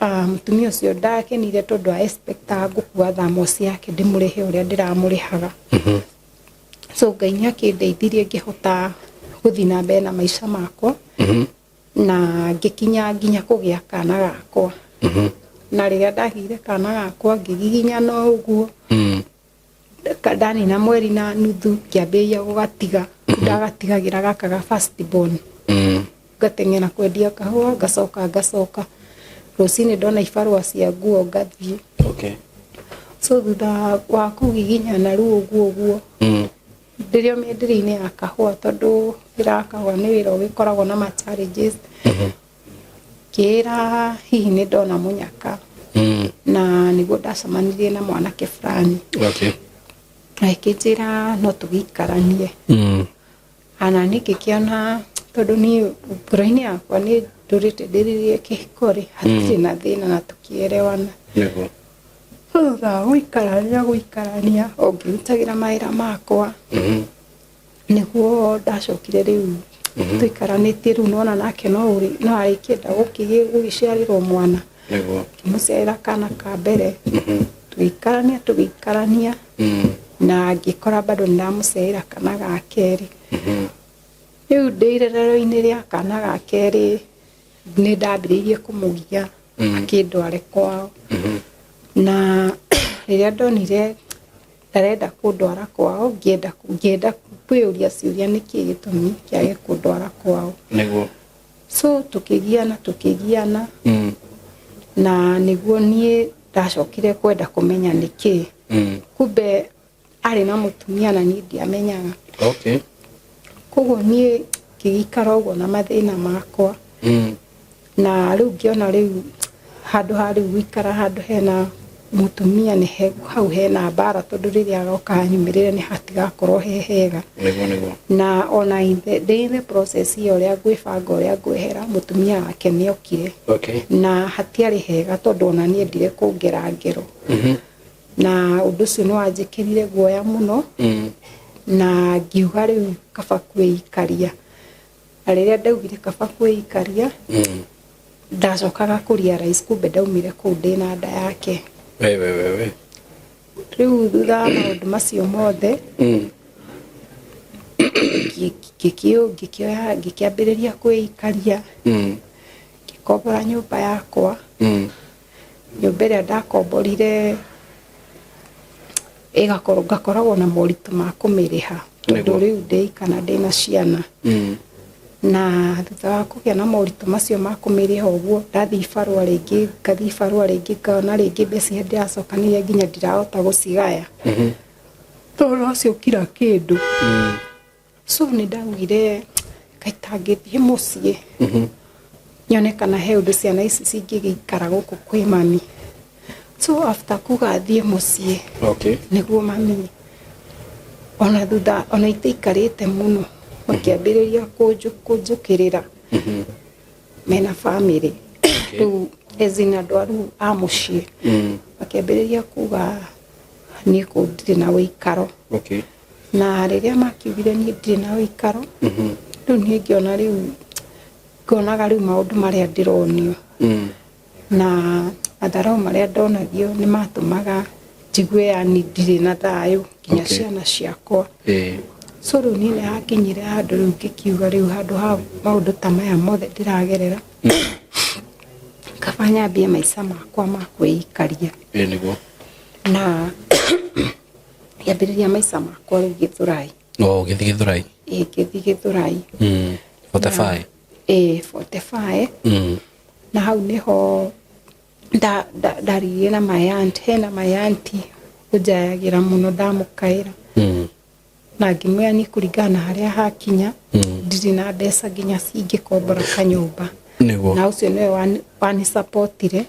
mũtumia ũcio ndakenire, tondũ a expectaga ngũkua thamosi yake ndĩmũrĩhe ũrĩa ndĩramũrĩhaga. So Ngai nĩ akĩndeithirie ngĩhota gũthiĩ na mbere na maica makwa, na ngĩkinya nginya kũgĩa kana gakwa. Na rĩrĩa ndagĩire kana gakwa ngĩgiginyana o ũguo. Ndanina mweri na nuthu ngĩambĩrĩria gũgatiga. Ndagatigagĩra gaka ga first born, ngateng'era kwendia kahũa, ngacoka rũcinĩ ndona ibarũa cia nguo ngathiĩ. So thutha wa kũgiginyana rĩu ũguo ũguo, ndĩrĩ o mĩenderie-inĩ ya kahũa, tondũ Wĩra wa kahũa nĩ wĩra ũgĩkoragwo na ma challenges. Ngĩĩra hihi nĩ ndona mũnyaka. Na nĩguo ndacemanirie na mwanake fulani. Agĩkĩnjĩra no tũgĩikaranie. Ana niĩ ngĩkĩona tondũ niĩ ngoro-inĩ yakwa nĩ ndũrĩte ndĩrirĩrie kĩhiko rĩ, hatirĩ na thĩna na tũkĩerewana. Nĩguo. Thutha wa gũikarania gũikarania o ngĩrutagĩra mawĩra makwa, nĩguo ndacokire rĩu tũikaranĩtie rĩu nona nake no no arĩkĩenda gũgĩciarĩrwo mwana. Nĩguo. Ngĩmũciarĩra kana ka mbere, tũgĩikarania tũgĩikarania, na ngĩkora bado nĩndamũciarĩra kana ga kerĩ. Rĩu ndĩ irerero-inĩ rĩa kana ga kerĩ nĩ ndambĩrĩirie kũmũgia akĩndware kwao. Na rĩrĩa ndonire ndarenda kũndwara kwao, ngĩenda ngĩenda kwĩyũria ciũria nĩkĩ gĩtũmi kĩage kũndwara kwao. Nĩguo. So tũkĩgiana tũkĩgiana, na nĩguo niĩ ndacokire kwenda kũmenya nĩkĩ. Kumbe arĩ na mũtumia na niĩ ndiamenyaga. Koguo niĩ ngĩgĩikara ũguo na mathĩna makwa. Na rĩu ngĩona rĩu handũ ha rĩu gũikara handũ hena mũtumia nĩ hau hena mbara, tondũ rĩrĩa agoka anyumĩrĩre nĩ hatigakorwo he hega. Nĩguo nĩguo. Na ona in the, ndĩ in the process ĩyo ũrĩa ngwĩbanga ũrĩa ngwehera, mũtumia wake nĩ okire. Na hatiarĩ hega tondũ ona niĩ endire kũngera ngero. Na ũndũ ũcio nĩ wanjĩkĩrire guoya mũno. Na ngiuga rĩu kaba kwĩikaria. Na rĩrĩa ndaugire kaba kwĩikaria, ndacokaga kũ realize kumbe ndaumire kũu ndĩna nda yake. We we we we. Rĩu thutha wa maũndũ macio mothe, ngĩkĩoya ngĩkĩambĩrĩria kwĩikaria, ngĩkombora nyũmba yakwa. Nyũmba ĩrĩa ndakomborire ĩgakorwo ngakoragwo na moritũ ma kũmĩrĩha tondũ rĩu ndĩika na ndĩna ciana. Na thutha wa kũgĩa na moritũ macio ma kũmĩrĩha ũguo, ndathiĩ ibarũa rĩngĩ, ngathiĩ ibarũa rĩngĩ, ngona rĩngĩ mbeca iria ndĩracokanĩrĩria nginya ndirahota gũcigaya. Tondũ nocio kira kĩndũ. So nĩ ndaugire kaĩ tangĩthiĩ mũciĩ nyone kana he ũndũ ciana ici cingĩgĩikara gũkũ kwĩ mami. So after kuga thiĩ mũciĩ, nĩguo mami ona thutha ona itaikarĩte mũno makĩambĩrĩria kũnjũkĩrĩra mena family. Rĩu as in andũ a rĩu a mũciĩ makĩambĩrĩria kuga niĩ kũu ndirĩ na ũikaro. Na rĩrĩa makiugire niĩ ndirĩ na ũikaro, rĩu niĩ ngĩona rĩu ngonaga rĩu maũndũ marĩa ndĩronio na matharau marĩa ndonagio nĩ matũmaga njigue yani ndirĩ na thayũ nginya ciana ciakwa. So rĩu niĩ nĩ hakinyire handũ rĩu ngĩkiuga rĩu handũ ha maũndũ ta maya mothe ndĩragerera, kaba nyambie maica makwa ma kwĩikaria. Ĩĩ nĩguo. Na ngĩambĩrĩria maica makwa rĩu Gĩthũrai. O ũgĩthiĩ Gĩthũrai? Ĩĩ, ngĩthiĩ Gĩthũrai. 45. Ĩĩ, 45. Na hau nĩho ndaririe na my aunt, hena my auntie ũnjayagĩra mũno ndamũkaĩra. Na ngĩmwĩra niĩ kũringana na harĩa hakinya, ndirĩ na mbeca nginya cingĩkombora kanyũmba. Nĩguo. Na ũcio nĩwe wanisapotire.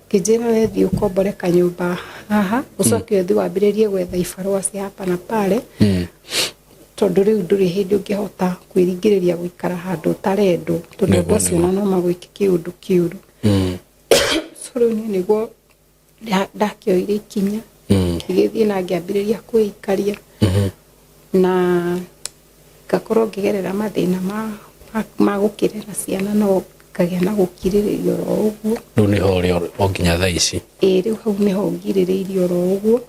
Ngĩnjĩra we thiĩ ũkombore kanyũmba haha, ũcoke ũthiĩ wambĩrĩrie gwetha ibarũa cia hapa na pale. Tondũ rĩu ndũrĩ hĩndĩ ũngĩhota kwĩringĩrĩria gũikara handũ ũtarendwo, tondũ andũ acio ona no magwĩke kĩũndũ kĩũru. So rĩu niĩ nĩguo ndakĩoire ikinya, ngĩgĩthiĩ na ngĩambĩrĩria kwĩikaria. Na ngakorwo ngĩgerera mathĩna ma gũkĩrera ciana no ngagĩa na gũkirĩrĩria oro ũguo. Rĩu nĩho ũrĩ o nginya thaa ici? Ĩĩ, rĩu hau nĩho ngirĩrĩirie oro ũguo.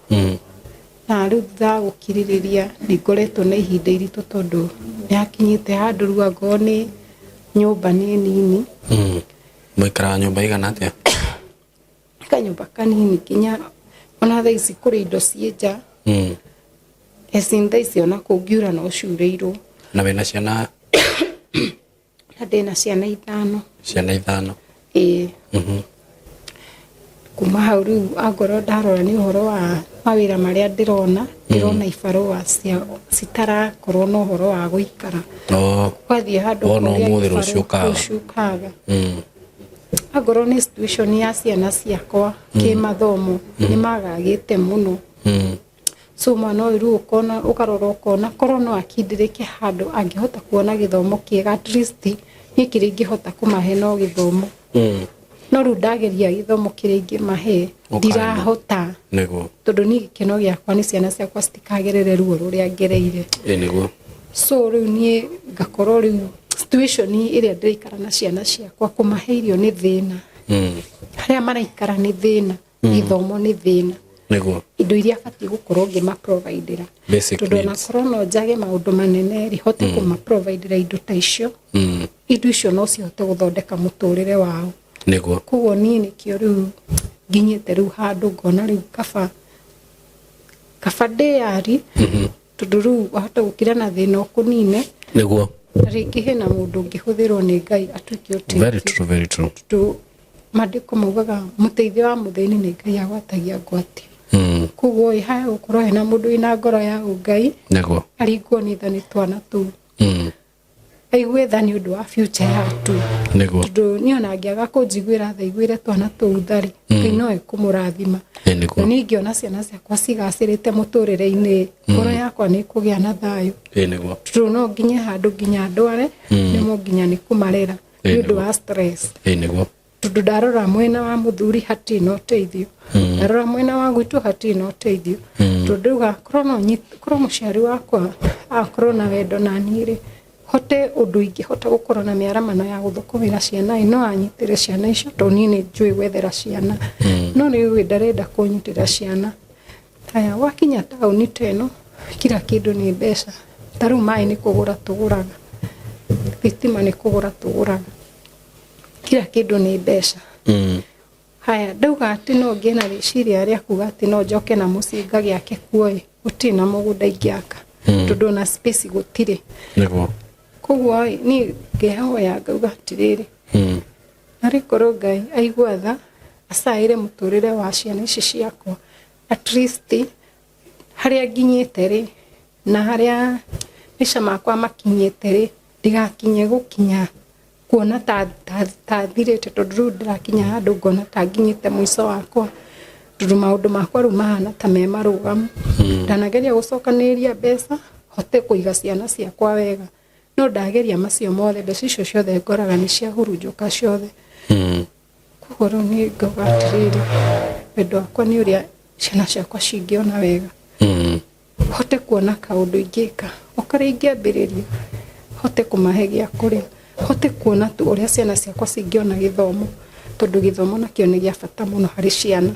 Na rĩu thutha wa gũkirĩrĩria nĩ ngoretwo na ihinda iritũ tondũ nĩ hakinyĩte handũ rĩu angorwo nĩ nyũmba nĩ nini. Mũikaraga nyũmba igana atĩa? Kanyũmba kanini nginya ona thaa ici kũrĩ indo ciĩ nja. As in thaa ici ona kũngiura no ciurĩirwo. Na wĩna ciana? Na ndĩna ciana 5. Ciana 5? Ĩĩ. Kuma hau rĩu angorwo ndarora nĩ ũhoro wa mawĩra marĩa ndĩrona, ndĩrona ibarũa cia citarakorwo na ũhoro wa gũikara. Oh. Wathiĩ handũ Wona ũkoria ũmũthĩ, gĩbarũa, rũciũ ũkaga. Rũciũ ũkaga. Angorwo nĩ situation ya ciana ciakwa kĩmathomo, nĩ magagĩte mũno. So mwana ũyũ rĩu ũkona, ũkarora ũkona korwo no akindĩrĩke handũ angĩhota kuona gĩthomo kĩega, at least niĩ kĩrĩa ingĩhota kũmahe no gĩthomo. No rĩu ndageria gĩthomo kĩrĩa ingĩmahe, Ũkaremwo. Ndirahota. Nĩguo. Tondũ niĩ gĩkeno gĩakwa nĩ ciana ciakwa citikagerere ruo rũrĩa ngereire. Ĩ nĩguo. So rĩu niĩ ngakorwo rĩu situation ĩrĩa ndĩraikara na ciana ciakwa, kũmahe irio nĩ thĩna, harĩa maraikara nĩ thĩna, gĩthomo nĩ thĩna, Nĩguo. Indo iria batiĩ gũkorwo ngĩmaprovidĩra, Basic tondũ needs. onakorwo no njage maũndũ manene rĩ, hote kũmaprovidĩra indo ta icio. Indo icio no cihote gũthondeka mũtũrĩre wao. Nĩguo. Koguo niĩ nĩkĩo rĩu nginyĩte rĩu handũ ngona rĩu kaba ndĩyari, tondũ rĩu wahota gũkira na thĩna ũkũnine. Nĩguo. Na rĩngĩ hena mũndũ ũngĩhũthĩrwo nĩ Ngai atuĩke Very ũteithio. true, very true. Tondũ maandĩko maugaga mũteithio wa mũthĩni nĩ Ngai agwatagia ngwati. Koguo ĩ haya gũkorwo hena mũndũ wĩna ngoro ya ũngai, aringwo nĩ tha nĩ twana tũu, aigue tha nĩ ũndũ wa future yatu. Tondũ niĩ ona angĩaga kũnjiguĩra tha, iguĩre twana tũu tha-rĩ, Ngai no ekũmũrathima. Ĩ nĩguo. Na niĩ ingĩona ciana ciakwa cigacĩrĩte mũtũrĩre-inĩ, ngoro yakwa nĩ ĩkũgĩa na thayũ. Ĩ nĩguo. Tondũ no nginye handũ nginya ndware, nĩmo nginya nĩ kũmarera nĩ ũndũ wa stress. Ĩ nĩguo. Tondũ ndarora mwena wa mũthuri hatirĩ na ũteithio, ndarora mwena wa gwitũ hatirĩ na ũteithio, tondũ ndauga korwo no korwo mũciari wakwa akorwo na wendo na niĩ rĩ, hote ũndũ ingĩhota gũkorwo na mĩaramano ya gũthũkũmĩra ciana ĩ, no anyitĩre ciana icio, tondũ niĩ nĩ njũĩ gwethera ciana, no rĩu ĩ ndarenda kũnyitĩra ciana. Haya, wakinya taũni ta ĩno, kila kĩndũ nĩ mbeca. Ta rĩu maĩ nĩ kũgũra tũgũraga, thitima nĩ kũgũra tũgũraga, kila kĩndũ nĩ mbeca. Haya, ndauga atĩ no ngĩe na rĩciria rĩa kuga atĩ no njoke na mũciĩ ngagĩake kuo ĩ, gũtirĩ na mũgũnda ingĩaka, tondũ ona space gũtirĩ. Koguo ĩ, niĩ ngehoya ngauga atĩrĩrĩ, narĩ korwo Ngai aigua tha, acaĩre mũtũrĩre wa ciana ici ciakwa, at least harĩa nginyĩte rĩ, na harĩa maica makwa makinyĩte rĩ, ndigakinye gũkinya kuona ta thirĩte, tondũ rĩu ndĩrakinya handũ ngona ta nginyĩte mũico wakwa, tondũ maũndũ makwa rĩu mahana ta me marũgamu. Ndanageria gũcokanĩrĩria mbeca hote kũiga ciana ciakwa wega, no ndageria macio mothe, mbeca icio ciothe ngoraga nĩ ciahurunjũka ciothe. Koguo rĩu niĩ ngauga atĩrĩrĩ, wendo wakwa nĩ ũrĩa ciana ciakwa cingĩona wega, hote kuona kaũndũ ingĩka, o karĩa ingĩambĩrĩria, hote kũmahe gĩa kũrĩa, hote kuona tu ũrĩa ciana ciakwa cingĩona gĩthomo, tondũ gĩthomo nakĩo nĩ gĩa bata mũno harĩ ciana,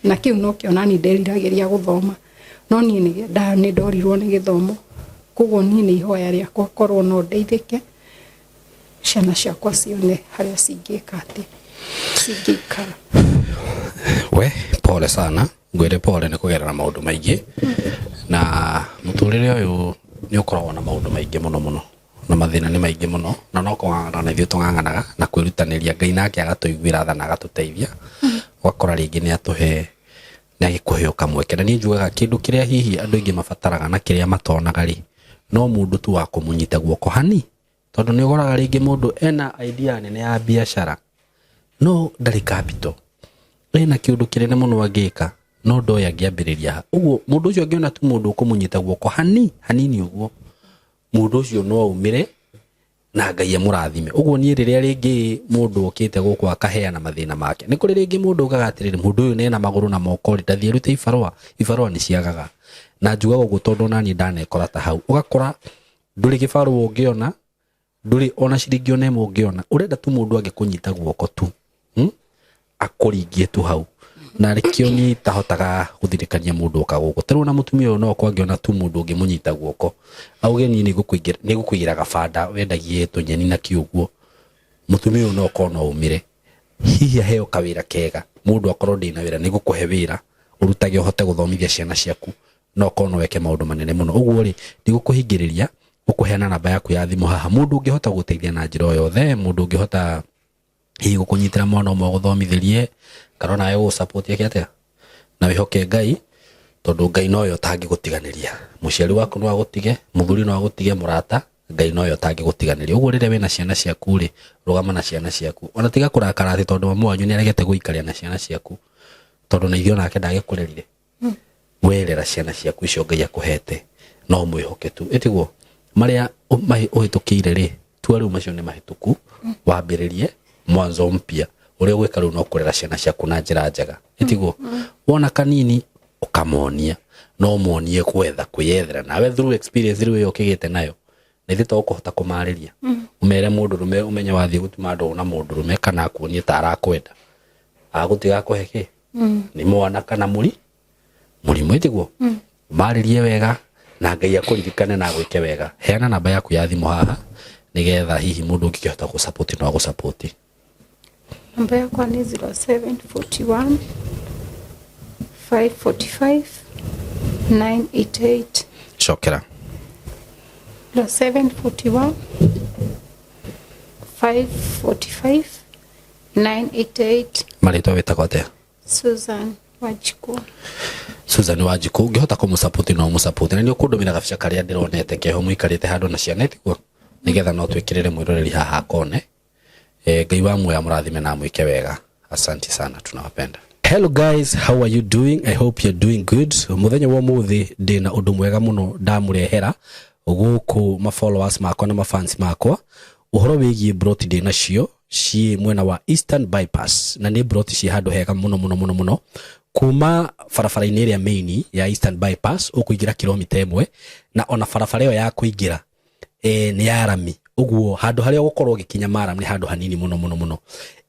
na kĩu nokĩo nani nderiragĩria gũthoma, no niĩ nĩ ndorirwo nĩ gĩthomo. Koguo niĩ nĩ ihoya rĩakwa korwo no ndeithĩke, ciana ciakwa cione harĩa cingĩka atĩ cingĩikara. We pole sana, ngwĩre pole nĩ kũgerera maũndũ maingĩ, na mũtũrĩre ũyũ nĩ ũkoragwo na maũndũ maingĩ mũno mũno, na mathĩna nĩ maingĩ mũno, na no kũng'ang'ana na ithuĩ tũng'ang'anaga na kwĩrutanĩria, Ngai nake agatũiguĩra tha na agatũteithia, ũgakora rĩngĩ nĩ atũhe, nĩ agĩkũhe o kamweke. Na niĩ njugaga kĩndũ kĩrĩa hihi andũ aingĩ mabataraga na kĩrĩa matonaga rĩ, no mũndũ tu wa kũmũnyita guoko hani, tondũ nĩ ũkoraga rĩngĩ mũndũ ena idea nene ya biacara no ndarĩ capital, ena kĩũndũ kĩnene mũno angĩka no ndoĩ angĩambĩrĩria ha. Ũguo mũndũ ũcio angĩona tu mũndũ ũkũmũnyita guoko hani hanini ũguo, mũndũ ũcio no aumĩre na Ngai amũrathime. Ũguo niĩ rĩrĩa rĩngĩ mũndũ okĩte gũkũ akaheana mathĩna make, nĩ kũrĩ rĩngĩ mũndũ ugaga atĩrĩrĩ, mũndũ ũyũ nena magũrũ na moko rĩ, ndathiĩ arute ibarũa, ibarũa nĩ ciagaga. Na njugaga ũguo tondũ ona niĩ ndanekora ta hau, ũgakora ndũrĩ gĩbarũa ũngĩona, ndũrĩ ona ciringi ona ĩmwe ũngĩona, ũrenda tu mũndũ angĩkũnyita guoko tu, Akũringie tu hau. Na rĩkĩo niĩ itahotaga gũthirĩkania mũndũ oka gũkũ. Ta rĩu ona mũtumia ũyũ no okorwo angĩona tu mũndũ ũngĩmũnyita guoko, auge niĩ nĩngũkũigĩra gabanda wendagie tũnyeni na kĩ ũguo, mũtumia ũyũ no okorwo no aumĩre, hihi aheo kawĩra kega, mũndũ akorwo ndĩna wĩra, nĩngũkũhe wĩra ũrutage ũhote gũthomithia ciana ciaku, no okorwo no weke maũndũ manene mũno. Ũguo rĩ, ndigũkũhingĩrĩria, gũkũheana namba yaku ya thimũ haha, mũndũ ũngĩhota gũteithia na njĩra o yothe, mũndũ ũngĩhota Hihi gũkũnyitĩra mwana ũmwe ũgũthomithĩrie kana onawe gũgũsupport eke atĩa, na wĩhoke Ngai, tondũ Ngai nowe ũtangĩgũtiganĩria. Mũciari waku no agũtige, mũthuri no agũtige, mũrata, Ngai nowe ũtangĩgũtiganĩria. Ũguo rĩrĩa wĩna ciana ciaku rĩ, rũgama na ciana ciaku, ona tiga kũrakara atĩ tondũ mamu wanyu nĩ aregete gũikaria na ciana ciaku, tondũ na ithuĩ onake ndagĩkũrerire. Werera ciana ciaku icio Ngai akũhete, no mwĩhoke tu. Ĩtiguo marĩa ũhĩtũkĩire rĩ, tua rĩu macio nĩ mahĩtũku, wambĩrĩrie mwanzo mpya. Ũrĩa ũgwĩka rĩu no kũrera ciana ciaku na njĩra njega. Ĩtiguo wona kanini ũkamonia, no monie gwetha kwĩyethera nawe through experience rĩu ĩyo ũkĩgĩte nayo, na ithuĩ to ũkũhota kũmarĩria, ũmere mũndũrũme, ũmenye wathiĩ gũtuma ndũgũ na mũndũrũme kana akuonie ta arakwenda, agũtiga akũhe kĩ nĩ mwana kana mũri mũrimũ. Ĩtiguo marĩrie wega na Ngai akũririkane na agwĩke wega. Heana namba yaku ya thimũ haha, nĩgetha hihi mũndũ ũngĩkĩhota gũsupport no agũsupport. Namba yakwa nĩ 0741 545 988. Cokera. 0741 545 988. Marĩtwa wĩtagwo atĩa? Susan Wanjikũ. Susan Wanjikũ. Ũngĩhota kũmũsupport no ũmũsupport, na nĩ ũkũndũmĩra gabica karĩa ndĩronete keho mũikarĩte handũ na ciana, ĩtiguo, nĩgetha no twĩkĩrĩre mwĩroreri haha akone. Ngai wa muoyo amũrathime na amwĩke wega. Asante sana, tunawapenda. Hello guys, how are you doing? I hope you're doing good. Muthenya wa ũmũthĩ ndĩna ũndũ mwega mũno ndamũrehera gũkũ ma followers makwa na ma fans makwa, ũhoro wĩgiĩ broti ndĩ nacio ciĩ mwena wa Eastern Bypass, na nĩ broti ciĩ handũ hega mũno mũno mũno mũno. Kuma barabara-inĩ ĩrĩa main ya Eastern Bypass ũkũingĩra kilomita 1, na ona barabara ĩyo ya kũingĩra nĩ ya rami, ũguo handũ harĩa ũgũkorwo ũgĩkinya maram nĩ handũ hanini mũno mũno mũno.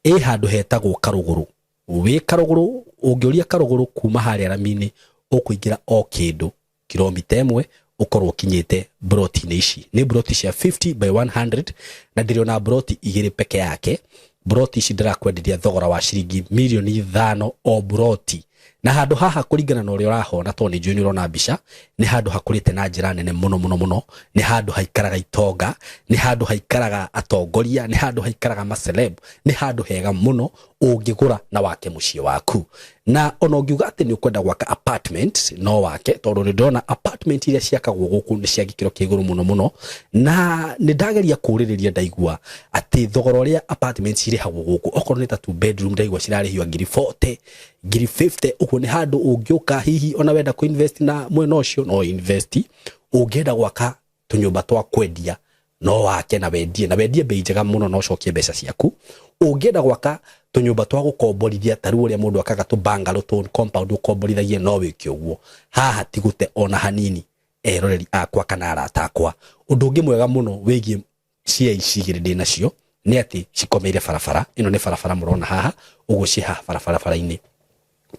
Ĩ handũ hetagwo Karũgũrũ. Wĩ Karũgũrũ, ũngĩũria Karũgũrũ, kuma harĩa rami-inĩ ũkũingĩra o kĩndũ kilomita 1, ũkorwo ũkinyĩte broti-inĩ ici. Nĩ broti cia 50 by 100, na ndĩrĩ broti igĩrĩ peke yake. Broti ici ndĩrakwenderia thogora wa ciringi mirioni 5 o broti. Na handũ haha, kũringana na ũrĩa ũrahona, tondũ nĩ njũĩ nĩ ũrona mbica, nĩ handũ hakũrĩte na njĩra nene mũno mũno mũno. Nĩ handũ haikaraga itonga, nĩ handũ haikaraga atongoria, nĩ handũ haikaraga maceleb. Nĩ handũ hega mũno ũngĩgũra na wake mũciĩ waku. Na ona ũngiuga atĩ nĩ ũkwenda gwaka apartment, no wake, tondũ nĩ ndĩrona apartment iria ciakagwo gũkũ nĩ cia gĩkĩro kĩa igũrũ mũno mũno. Na nĩ ndageria kũrĩrĩria, ndaigua atĩ thogora ũrĩa apartment cirĩhagwo gũkũ, okorwo nĩ ta two bedroom, ndaigua cirarĩhio ngiri 40, ngiri 50. Ũguo nĩ handũ ũngĩũka, hihi ona wenda kũ invest na mwena ũcio no invest. Ũngĩenda gwaka tũnyũmba twa kwendia, no wake na wendie, na wendie bei njega mũno na ũcokie mbeca ciaku. Ũngĩenda gwaka tũnyũmba twa gũkomborithia, ta rĩu ũrĩa mũndũ akaga tũ bungalow, tũ compound ũkomborithagie, no wĩke ũguo. Haha ti gũte ona hanini, eroreri akwa kana arata akwa. Ũndũ ũngĩ mwega mũno wĩgiĩ cia ici igĩrĩ ndĩ nacio nĩ atĩ cikomeire barabara ĩno. Nĩ barabara mũrona haha ũguo, ciĩ haha barabara-inĩ.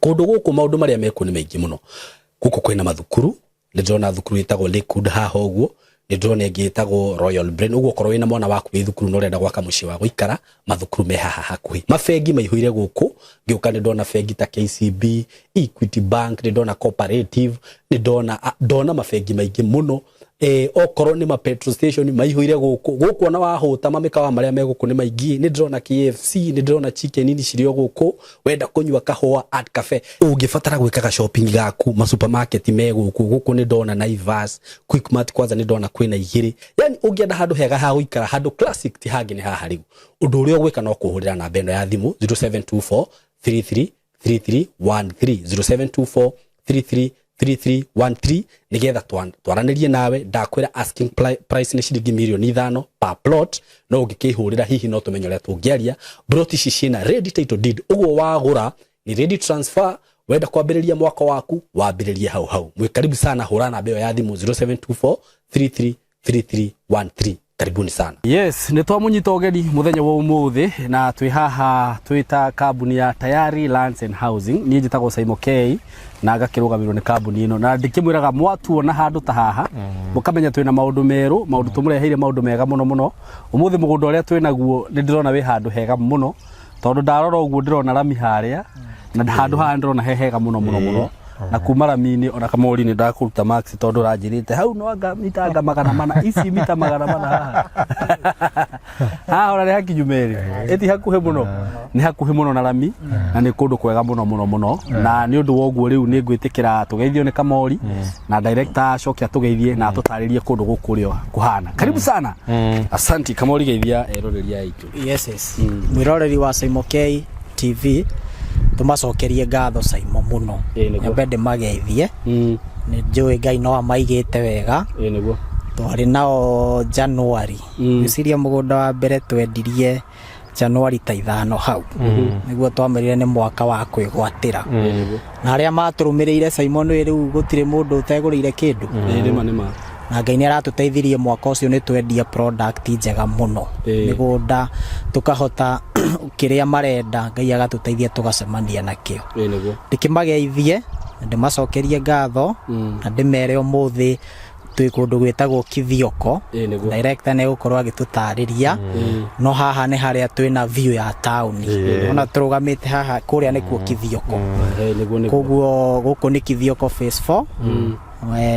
Kũndũ gũkũ maũndũ marĩa mekuo nĩ maingĩ mũno. Gũkũ kwĩna mathukuru. Nĩ ndĩrona thukuru ĩtagwo Lakewood haha ũguo, nĩ ndĩrona ĩngĩ ĩtagwo Royal Brain. Ũguo okorwo wĩna mwana waku wĩ thukuru na ũrenda gwaka mũciĩ wa gũikara, mathukuru me haha hakuhĩ. Mabengi maihũire gũkũ. Ngĩũka nĩ ndona bengi ta KCB, Equity Bank, nĩ ndona Cooperative, nĩ ndona ndona mabengi maingĩ mũno. Okorwo nĩ ma petrol station maihũire gũkũ. Gũkũ ona wahũta, mamĩkawa marĩa me gũkũ nĩ maingĩ. Nĩ ndĩrona KFC, nĩ ndĩrona Chicken Inn cirĩ o gũkũ. Wenda kũnyua kahũa, Art Cafe. Ũngĩbatara gwĩkaga shopping gaku, ma supermarket me gũkũ. Gũkũ nĩ ndona Naivas, Quickmart, kwanza nĩ ndona kwĩna igĩrĩ. Yani ũngĩenda handũ hega ha gũikara, handũ classic, ti hangĩ nĩ haha. Rĩu ũndũ ũrĩa ũgwĩka no kũhũrĩra namba ĩno ya thimũ, 0724 33 3313, 0724 33 3313, nigetha twaranĩrie nawe. Ndakwĩra asking price nĩ ciringi mirioni 5 per plot, no ũngĩkĩhũrĩra hihi no tũmenye ũrĩa tũngĩaria. Plot ici ciĩna ready title deed, ũguo wagũra ni ready transfer. Wenda kwambĩrĩria mwaka waku, wambĩrĩrie hau hau. Mwĩ karibu sana. Hũra namba ĩyo ya thimũ, 0724 33 3313. Karibuni sana. Yes, nĩ twamũnyita ũgeni mũthenya wa ũmũthĩ, na twĩ haha twĩ ta kambuni ya Tayari Lands and Housing. Niĩ njĩtagwo Saimo K na ngakĩrũgamĩrĩrwo nĩ kambuni ĩno, na ndĩkĩmwĩraga mwatuona handũ ta haha, mũkamenya twĩna maũndũ merũ, maũndũ tũmũreheire, maũndũ mega mũno mũno. Ũmũthĩ mũgũnda ũrĩa twĩ naguo nĩ ndĩrona wĩ handũ hega mũno, tondũ ndarora ũguo ndĩrona rami harĩa, na handũ haha ndĩrona he hega mũno mũno mũno. Na kuma rami-inĩ ona kamori nĩ ndakũruta max tondũ ũranjĩrĩte hau no anga mita anga 400, ici mita 400 haha haha ona nĩ hakinyu merĩ, ĩti hakuhĩ mũno, nĩ hakuhĩ mũno na rami na nĩ kũndũ kwega mũno mũno mũno. Na nĩ ũndũ wa ũguo rĩu nĩ ngwĩtĩkĩra tũgeithio nĩ kamori na director acoke atũgeithie na atũtarĩrie kũndũ gũkũ ũrĩa kũhana. Karibu sana, asanti kamori, geithia eroreri aitũ. Yes. Mwiroreri wa Saimo K TV, tumacokerie ngatho Saimo muno. Ĩĩ, nĩguo. Nyambe ndĩmageithie. Nĩ njũĩ Ngai no amaigĩte wega. Ĩĩ nĩguo. Twarĩ nao January. Ngwĩciria mũgũnda wa mbere twendirie January ta 5 hau. Nĩguo twamerire nĩ mwaka wa kwĩgwatĩra. Ĩĩ nĩguo. Na arĩa matũrũmĩrĩire Simon nĩ rĩu gũtirĩ mũndũ ũtegũrĩire kĩndũ. Ĩĩ nĩma nĩma. Na Ngai nĩ aratũteithirie mwaka ũcio nĩ twendia product njega mũno. Mĩgũnda tũkahota kĩrĩa marenda, Ngai agatũteithia tũgacemania nakĩo. Ĩĩ nĩguo. Ndĩkĩmageithie na ndĩmacokerie ngatho na ndĩmere ũmũthĩ twĩ kũndũ gwĩtagwo Kithioko. Ĩĩ nĩguo. Director nĩ egũkorwo agĩtũtarĩria, no haha nĩ harĩa twĩna view ya taũni. Ona tũrũgamĩte haha, kũrĩa nĩkuo Kithioko. Ĩĩ nĩguo nĩguo. Koguo gũkũ nĩ Kithioko phase 4.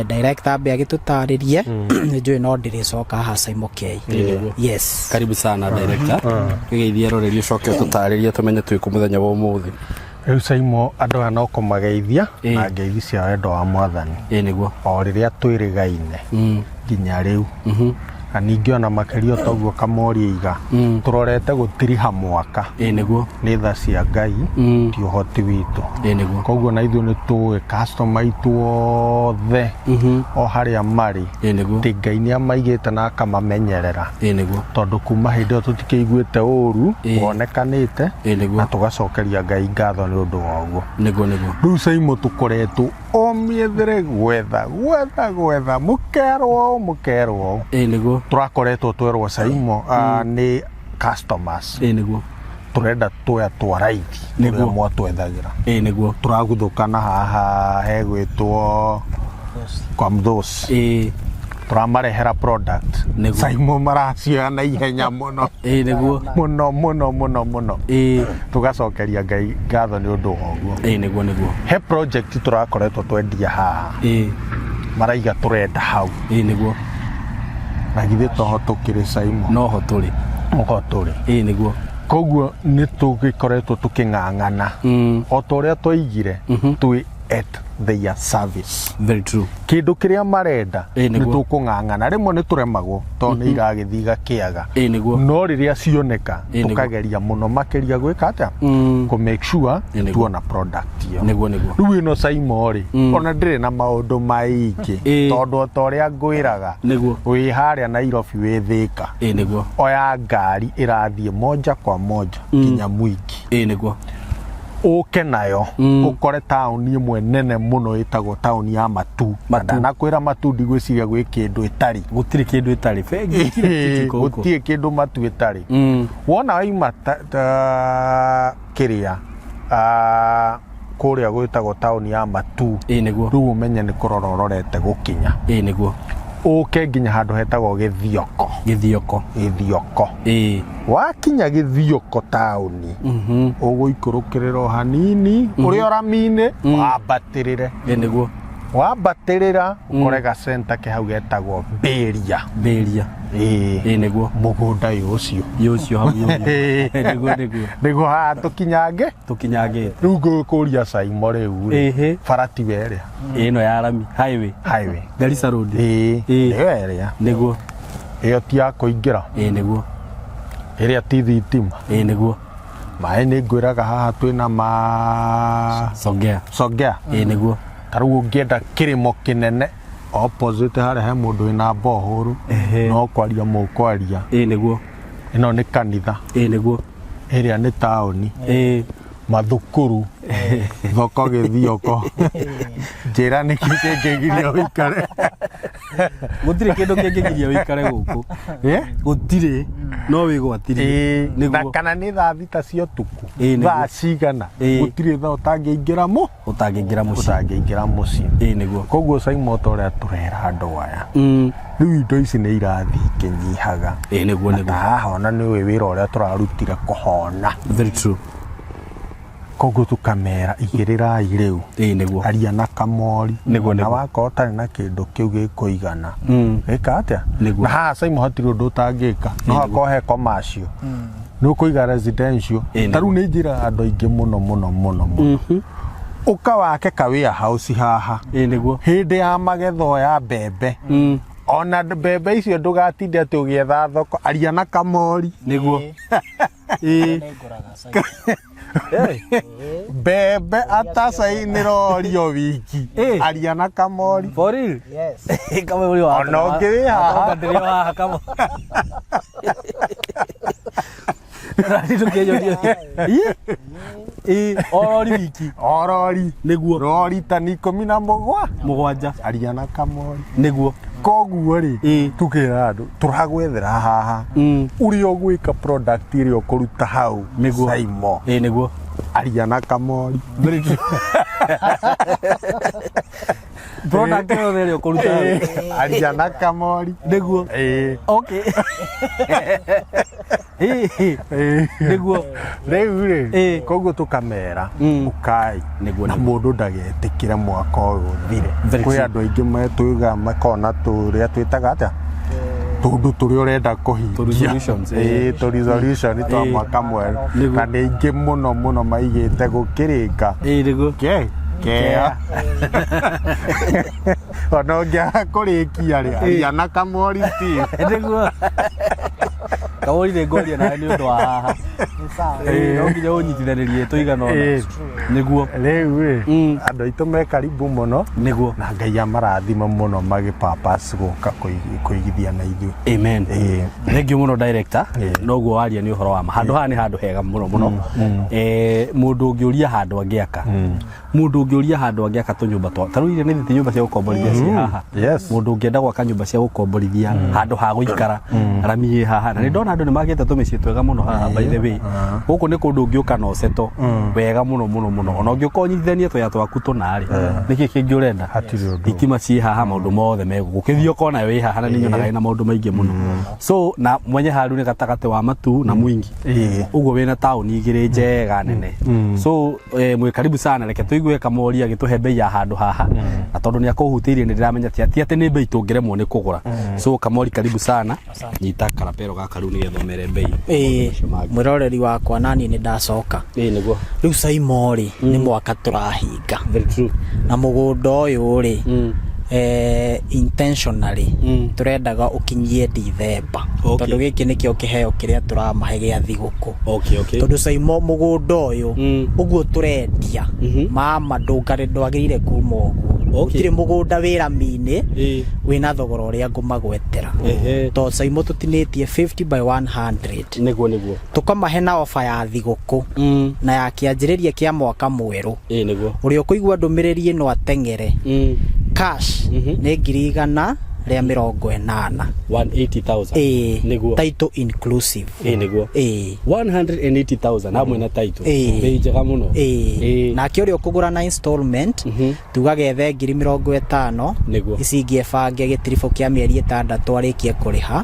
Director ambe agĩtũtarĩrie, nĩ njũĩ no ndĩrĩcoka haha Saimo K. Nĩguo. Yes. Karibu sana director, gĩgeithie eroreri ũcoke ũtũtarĩrie tũmenye twĩ kũ mũthenya wa ũmũthĩ. Rĩu Saimo, andũ aya no kũmageithia na ngeithi cia wendo wa Mwathani. Ĩĩ nĩguo. O rĩrĩa twĩrĩgaine nginya rĩu, na ningĩ ona makĩria toguo kamori aiga, tũrorete gũtiriha mwaka. Ĩĩ nĩguo. Nĩ tha cia Ngai, ti ũhoti witũ. Ĩĩ nĩguo. Koguo na ithuĩ nĩ tũĩ customer aitũ othe o harĩa marĩ, Ĩĩ nĩguo. atĩ Ngai nĩ amaigĩte na akamamenyerera, Ĩĩ nĩguo. tondũ kuma hĩndĩ ĩyo tũtikĩiguĩte ũru wonekanĩte, Ĩĩ nĩguo. na tũgacokeria Ngai ngatho nĩ ũndũ wa ũguo. Nĩguo nĩguo. Rĩu Saimo, tũkoretwo o mĩethere gwetha gwetha gwetha, mũkerwo ũũ, mũkerwo ũũ. Ĩĩ nĩguo. Tũrakoretwo twerwo Saimo nĩ customers, Ĩĩ nĩguo. tũrenda tũya twa raithi Nĩguo. ũrĩa mwatwethagĩra. Ĩĩ nĩguo. Tũraguthũkana haha hegwĩtwo kwa Mthosi, tũramarehera product. Nĩguo. Saimo, maracioya na ihenya mũno. Ĩĩ nĩguo. Mũno mũno mũno mũno. Tũgacokeria Ngai ngatho nĩ ũndũ wa ũguo. Ĩĩ nĩguo nĩguo. He project tũrakoretwo twendia haha, maraiga tũrenda hau. Ĩĩ nĩguo. Na githĩ toho tũkĩrĩ Saimo? Noho tũrĩ. Oho tũrĩ. Ĩĩ nĩguo. Koguo nĩ tũgĩkoretwo tũkĩng'ang'ana o ta ũrĩa twaigire, twĩ at their service. Very true. Kĩndũ kĩrĩa marenda, Ĩĩ, nĩ nĩguo. tũkũng'ang'ana. Rĩmwe nĩ tũremagwo tondũ nĩ iragĩthiĩ igakĩaga, Ĩĩ nĩguo. no rĩrĩa cioneka, Ĩĩ, nĩguo. tũkageria mũno makĩria gwĩka atĩa? Kũ make sure Ĩĩ, nĩguo. tuona product ĩyo. Nĩguo nĩguo. Rĩu ĩno Saimo rĩ, ona ndĩrĩ na maũndũ maingĩ, tondũ o ta ũrĩa ngwĩraga, wĩ harĩa Nairobi, wĩ Thĩka, Ĩĩ nĩguo. oya ngari ĩrathiĩ moja kwa moja nginya Mwingi, Ĩĩ nĩguo. ũke nayo ũkore taũni ĩmwe nene mũno ĩtagwo taũni ya Matu. Matu. Ndanakwĩra Matu, ndigwĩciria gwĩ kĩndũ ĩtarĩ. Gũtirĩ kĩndũ ĩtarĩ, bengi, kila kitu iko huko. Gũtirĩ kĩndũ Matu ĩtarĩ. Wona waima ta kĩrĩa kũrĩa gwĩtagwo taũni ya Matu, Ĩĩ nĩguo. rĩu ũmenye nĩ kũrora ũrorete gũkinya, Ĩĩ nĩguo. ũke nginya handũ hetagwo Gĩthioko. Gĩthioko. Gĩthioko. Wakinya Gĩthioko taũni, ũgũikũrũkĩrĩra o hanini ũrĩa rami-inĩ, wambatĩrĩre. Ĩĩ nĩguo. Wambatĩrĩra ũkore gacenta ke hau getagwo Mbĩria. Mbĩria. Ĩĩ. Ĩĩ nĩguo. Mũgũnda ũyũ ũcio. Yũ ũcio hau yũ. Nĩguo nĩguo. Nĩguo haha tũkinyange. Tũkinyangĩte. Rĩu ngũkũria Saimo, rĩu rĩ, bara tiwe ĩrĩa Ĩno ya rami highway? Highway. Garissa Road. Ĩĩ. Nĩyo ĩrĩa. Nĩguo. Ĩyo ti ya kũingĩra. Ĩĩ nĩguo. Ĩrĩa ti thitima. Ĩĩ nĩguo. Maĩ nĩ ngwĩraga haha twĩna ma Songea. Songea. Ĩĩ nĩguo. Ta rĩu ũngĩenda kĩrĩmo kĩnene, opposite harĩa he mũndũ wĩna bohũru, no kwaria mũkwaria. Ĩĩ nĩguo. Ĩno nĩ kanitha. Ĩĩ nĩguo. Ĩrĩa nĩ taũni, mathukuru, thoko Gĩthioko. Njĩra nĩkĩ kĩngĩgiria ũikare? Gũtirĩ kĩndũ kĩngĩgiria ũikare gũkũ. Gũtirĩ, no wĩgwatirie. Ĩĩ, na Nĩguo. kana nĩ thaa 6 cia ũtukũ, Ĩĩ, nĩguo. thaa cigana, gũtirĩ thaa ũtangĩingĩra mũ Ũtangĩingĩra mũciĩ. Ũtangĩingĩra mũciĩ. Ĩĩ nĩguo. Koguo Saimo, ta ũrĩa tũrera andũ aya, rĩu indo ici nĩ irathiĩ ikĩnyihaga. Ĩĩ nĩguo Na nĩguo. ta haha ona nĩ ũĩ wĩra ũrĩa tũrarutire kũhona. Very true. Koguo tukamera igĩrĩrai rĩu. Ĩĩ nĩguo. Aria na kamori. Nĩguo, Na nĩguo. wakorwo ũtarĩ na kĩndũ kĩu gĩkũigana, ĩka atĩa? Nĩguo. Na haha Simon hatirĩ ũndũ ũtangĩka. No hakorwo he commercial. Nĩ ũkũiga residential. Ĩĩ, Ta rĩu nĩ njĩraga andũ aingĩ mũno mũno mũno mũno. Ũka wake ka warehouse haha. Ĩĩ nĩguo. Hĩndĩ ya magetha ya mbembe. Ona mbembe icio ndũgatinde atĩ ũgĩetha thoko. Aria na kamori. Nĩguo. Ĩĩ. Mbembe atacainĩrorio wiki. Ĩĩ. Aria na kamori. For real? Yes. Kama uri wa. Ona ũngĩ wĩ haha. Ndĩrĩ haha kama. Rani tũkĩnyonia. Ĩ. Ĩ, orori wiki. Orori. Nĩguo. Rori tani 17. Mũgwanja. Aria na kamori. Nĩguo. Koguo rĩ, Ĩĩ. tukĩra andũ tũragwethera haha. Ũrĩa ũgwĩka product ĩrĩa ũkũruta hau. Nĩguo. Saimo. Ĩĩ nĩguo. Aria na kamori. Very true. Product yothe ĩrĩa ũkũruta hau. Aria na kamori. Nĩguo. Ĩĩ. Okay. Ĩĩ. Ĩĩ. Nĩguo. Rĩu rĩ, Ĩĩ. koguo tũkamera ũkai Nĩguo, na nĩguo. mũndũ ndagetĩkĩre mwaka ũyũ ũthire. Very Kwĩ true. andũ aingĩ metwĩga makona tũrĩa twĩtaga atĩa tũndũ tũrĩa ũrenda kũhingia. Tũ resolutions, ĩĩ. Ĩĩ, tũ resolution twa Ĩĩ. mwaka mwerũ. Nĩguo. Na nĩ aingĩ mũno mũno maigĩte gũkĩrĩka. Ĩĩ nĩguo. Ke kea. Ona ũngĩaga kũrĩkia rĩ, aria na kamori still. Nĩguo. Kamori nĩ ngwaria nawe nĩ ũndũ wa haha. Ĩĩ, no nginya ũnyitithanĩrie tũigana ũna. Ĩĩ. Nĩguo. Rĩu rĩ, andũ aitũ me karibu mũno. Nĩguo. Na Ngai amarathime mũno magĩ purpose gũka kũigithia na ithuĩ. Amen. Ĩĩ. Thank you mũno director. Ĩĩ. Noguo waria nĩ ũhoro wa ma. Handũ haha nĩ handũ hega mũno mũno. Mũndũ ũngĩũria handũ angĩaka. Mũndũ ũngĩũria handũ angĩaka tũnyũmba twa. Ta rĩu iria nĩ thĩti nyũmba cia gũkomborithia ciĩ haha. Yes. Mũndũ ũngĩenda gwaka nyũmba cia gũkomborithia handũ ha gũikara rami ĩ haha. Na nĩ ndona andũ nĩ makĩte tũmĩciĩ twega mũno haha by the way. Gũkũ nĩ kũndũ ũngĩũka na ũceto wega mũno mũno mũno. Ona ũngĩũka ũnyitithanie tũya twaku tũna rĩ. Nĩkĩ kĩngĩ ũrenda? Hatirĩ ũndũ. Thitima ciĩ haha maũndũ mothe me gũkũ. Ũkĩthiĩ ũkona wĩ haha na nĩ nyonaga ĩna maũndũ maingĩ mũno. So na mwenye haru nĩ gatagatĩ wa Matu na Mwingi. Ĩĩ. Ũguo wĩna taũni igĩrĩ njega nene. So mwĩ karibu sana, reke tũigue Kamori agĩtũhe bei ya handũ haha. Na tondũ nĩ akũhutĩirie nĩ ndĩramenya ti atĩ nĩ bei tũngĩremwo nĩ kũgũra. So Kamori karibu sana. Nyita karapero gaka rĩu nĩgetha ũmere bei. Ĩĩ, mwĩroreri wakwa nani nĩ ndacoka. Ĩĩ nĩguo. Rĩu Saimo rĩ, nĩ mwaka tũrahinga. Very true. Na mũgũnda ũyũ rĩ, intentionally tũrendaga ũkinyie Dithemba. Okay. Tondũ gĩkĩ nĩkĩo kĩheo kĩrĩa tũramahe gĩa thigũkũ. Okay, okay. Tondũ Saimo mũgũnda ũyũ ũguo tũrendia, mama ndwagĩrĩire kuma ũguo. Okay. Gũtirĩ mũgũnda wĩ rami-inĩ Ĩĩ. wĩna thogora ũrĩa ngũmagwetera. Ehe. Tondũ Saimo tũtinĩtie 50 by 100. Nĩguo nĩguo. Tũkamahe na ofa ya thigũkũ na ya kĩanjĩrĩria kĩa mwaka mwerũ. Ĩĩ nĩguo. Ũrĩa ũkũigua ndũmĩrĩri ĩno ateng'ere. Cash nĩ 180,000. 180,000. Ĩĩ. Nĩguo. Title inclusive. Ĩĩ nĩguo. Ĩĩ. 180,000 hamwe na title. Ĩĩ. Bei njega mũno. Ĩĩ. Ĩĩ. Nake ũrĩa ũkũgũra na installment tugaga ethe 50,000. Nĩguo. Ici ingĩ ebange gĩtiribũ kĩa mĩeri 6 arĩkie kũrĩha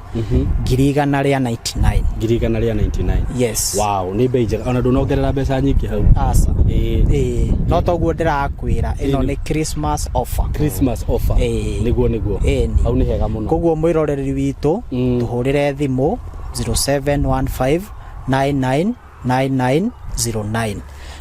199,000. 199,000. Yes. Wow, nĩ bei njega. Ona ndũnongerera mbeca nyingĩ hau. Aca. Ĩĩ. Ĩĩ. No toguo ndĩrakwĩra ĩno Ĩĩ. nĩ Christmas offer. Christmas offer. Ĩĩ. Nĩguo nĩguo. Ĩni. Hau nĩ hega mũno. Koguo mwĩroreri witũ tũhũrĩre thimũ 0715 99 9909.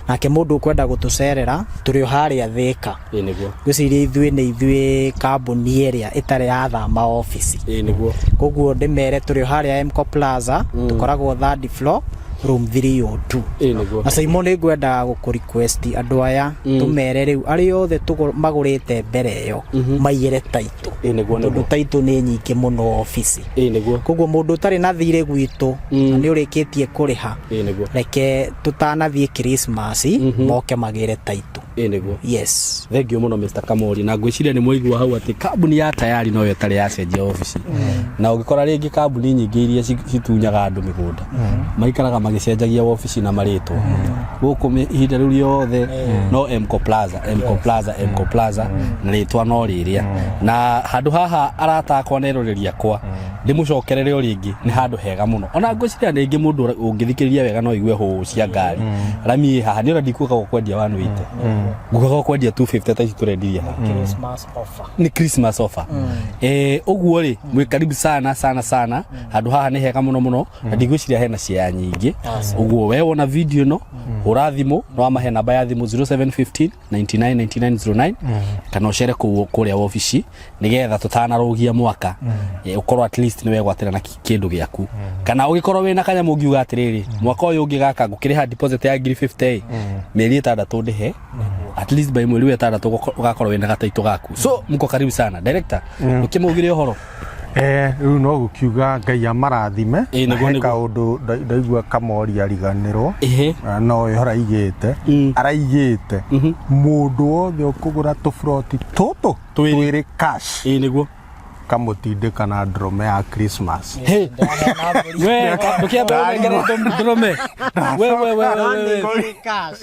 Nake mũndũ ũkwenda gũtũcerera tũrĩ o harĩa Thĩka. Ĩĩ nĩguo. Ngwĩciria ithuĩ nĩ ithuĩ kambuni ĩrĩa ĩtarĩ yathama obici. Ĩĩ nĩguo. Koguo ndĩmere tũrĩ o harĩa Mco Plaza, tũkoragwo third floor room 302. Ĩĩ nĩguo. Na Saimo nĩ ngwendaga gũkũ request andũ aya tũmere rĩu arĩa othe magũrĩte mbere ĩyo maiyĩre title. Ĩĩ nĩguo Tondũ nĩguo. title nĩ nyingĩ mũno obici. Ĩĩ nĩguo. Koguo mũndũ ũtarĩ na thirĩ gwitũ na nĩ ũrĩkĩtie kũrĩha, Ĩĩ nĩguo. reke tũtanathiĩ Christmas moke magĩre title. Ĩĩ nĩguo. Yes. Thank you mũno Mr. Kamori na ngwĩciria nĩ mwaigua hau atĩ kambuni ya Tayari noyo ĩtarĩ yacenjia obici. Na ũngĩkora rĩngĩ kambuni nyingĩ iria citunyaga andũ mĩgũnda maikaraga magĩcenjagia obici na marĩtwa. Gũkũ ihinda rĩu rĩothe no Mco Plaza, Mco Plaza, Mco Plaza na rĩtwa no rĩrĩa. Na handũ haha arata akwa na eroreri akwa Ndĩmũcokerere o rĩngĩ, nĩ handũ hega mũno. Ona ngwĩciria rĩngĩ mũndũ ũngĩthikĩrĩria wega no aigue hũũ cia ngari. Rami ĩ haha, nĩ ũrĩa ndikugaga ũkwendia 180, ngugaga ũkwendia 250 ta ici tũrendirie haha. Christmas offer. Nĩ Christmas offer. Ũguo rĩ, mwĩ karibu sana sana sana. Handũ haha nĩ hega mũno mũno, na ndigwĩciria hena ciaya nyingĩ. Ũguo we wona video ĩno, hũra thimũ, no amahe namba ya thimũ 0715 99 99 09, kana ũcere kũu kũrĩa wabici nĩgetha tũtanarũgia mwaka, ũkorwo at least nĩ wegwatĩra na kĩndũ gĩaku, kana ũgĩkorwo wĩna kanyamũ ũngiuga atĩrĩrĩ, mwaka ũyũ ũngĩ gaka ngũkĩrĩha deposit ya ngiri 50 ĩ, mĩeri 6 ndĩhe, at least by mweri wa 6 ũgakorwo wĩna gataitũ gaku. So mko karibu sana. Director, ũkĩmaugire ũhoro. Rĩu no gũkiuga Ngai amarathime. Ĩ, nĩguo, Na he nĩguo. kaũndũ ndaigua Kamori ariganĩrwo. Na ũyũ araigĩte araigĩte mũndũ wothe ũkũgũra tũburoti tũtũ Twĩrĩ. twĩrĩ cash, Ĩ, nĩguo. Kamũtindĩka na ndũrũme ya Christmas. Hey. We ndũkĩambe ũnengere ndũrũme, we we we we we. Cash.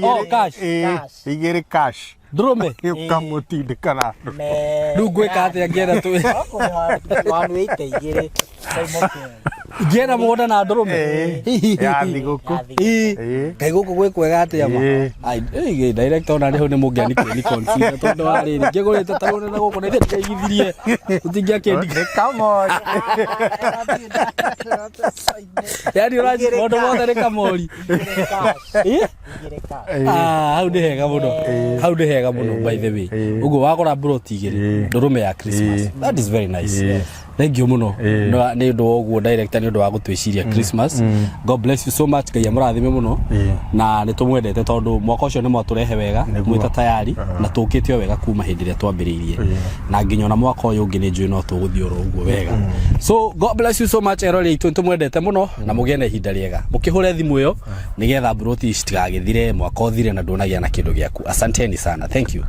Oh, cash. Cash. Igĩrĩ cash. Ndũrũme. Ũkamũtindĩka na ndũrũme. Rĩu ngwĩka atĩa ngĩenda tu 180 igĩrĩ. Simon King. Ngĩenda mũgũnda na ndũrũme? Ya thigũkũ. Ĩ. Kaĩ gũkũ gwĩ kwega atĩa ma? Ĩ. Ai, ĩ, director, ona rĩu nĩ mũngĩani ni consider, tondũ wa rĩrĩ ngĩgũrĩte taũni na gũkũ na ithe ndĩaigithirie tũtingĩakĩndi. Nĩ Kamori. Yani ũraci maũndũ mothe nĩ Kamori. Igĩrĩ cash. Ĩ? Igĩrĩ cash. Ah, hau nĩ hega mũno, hau nĩ hega mũno, by the way. Ũguo wagũra mburoti 2, ndũrũme ya Christmas. That is very nice. Thank you mũno nĩ ũndũ wa ũguo, director, nĩ ũndũ wa gũtwĩciria Christmas. God bless you so much. Ngai amũrathime mũno, na nĩ tũmwendete tondũ mwaka ũcio nĩ mwatũrehe wega. Nĩguo. Mwĩta tayari na tũkĩte o wega kuma hĩndĩ ĩrĩa twambĩrĩirie, na nginya ona mwaka ũyũ ũngĩ nĩ njũĩ no tũgũthiĩ oro ũguo wega. So God bless you so much, erori aitũ, nĩ tũmwendete mũno na mũgĩe na ihinda rĩega. Mũkĩhũre thimũ ĩyo nĩgetha mburoti ici citigagĩthire, mwaka ũthire na ndũnagĩa na kĩndũ gĩaku. Asanteni sana, thank you.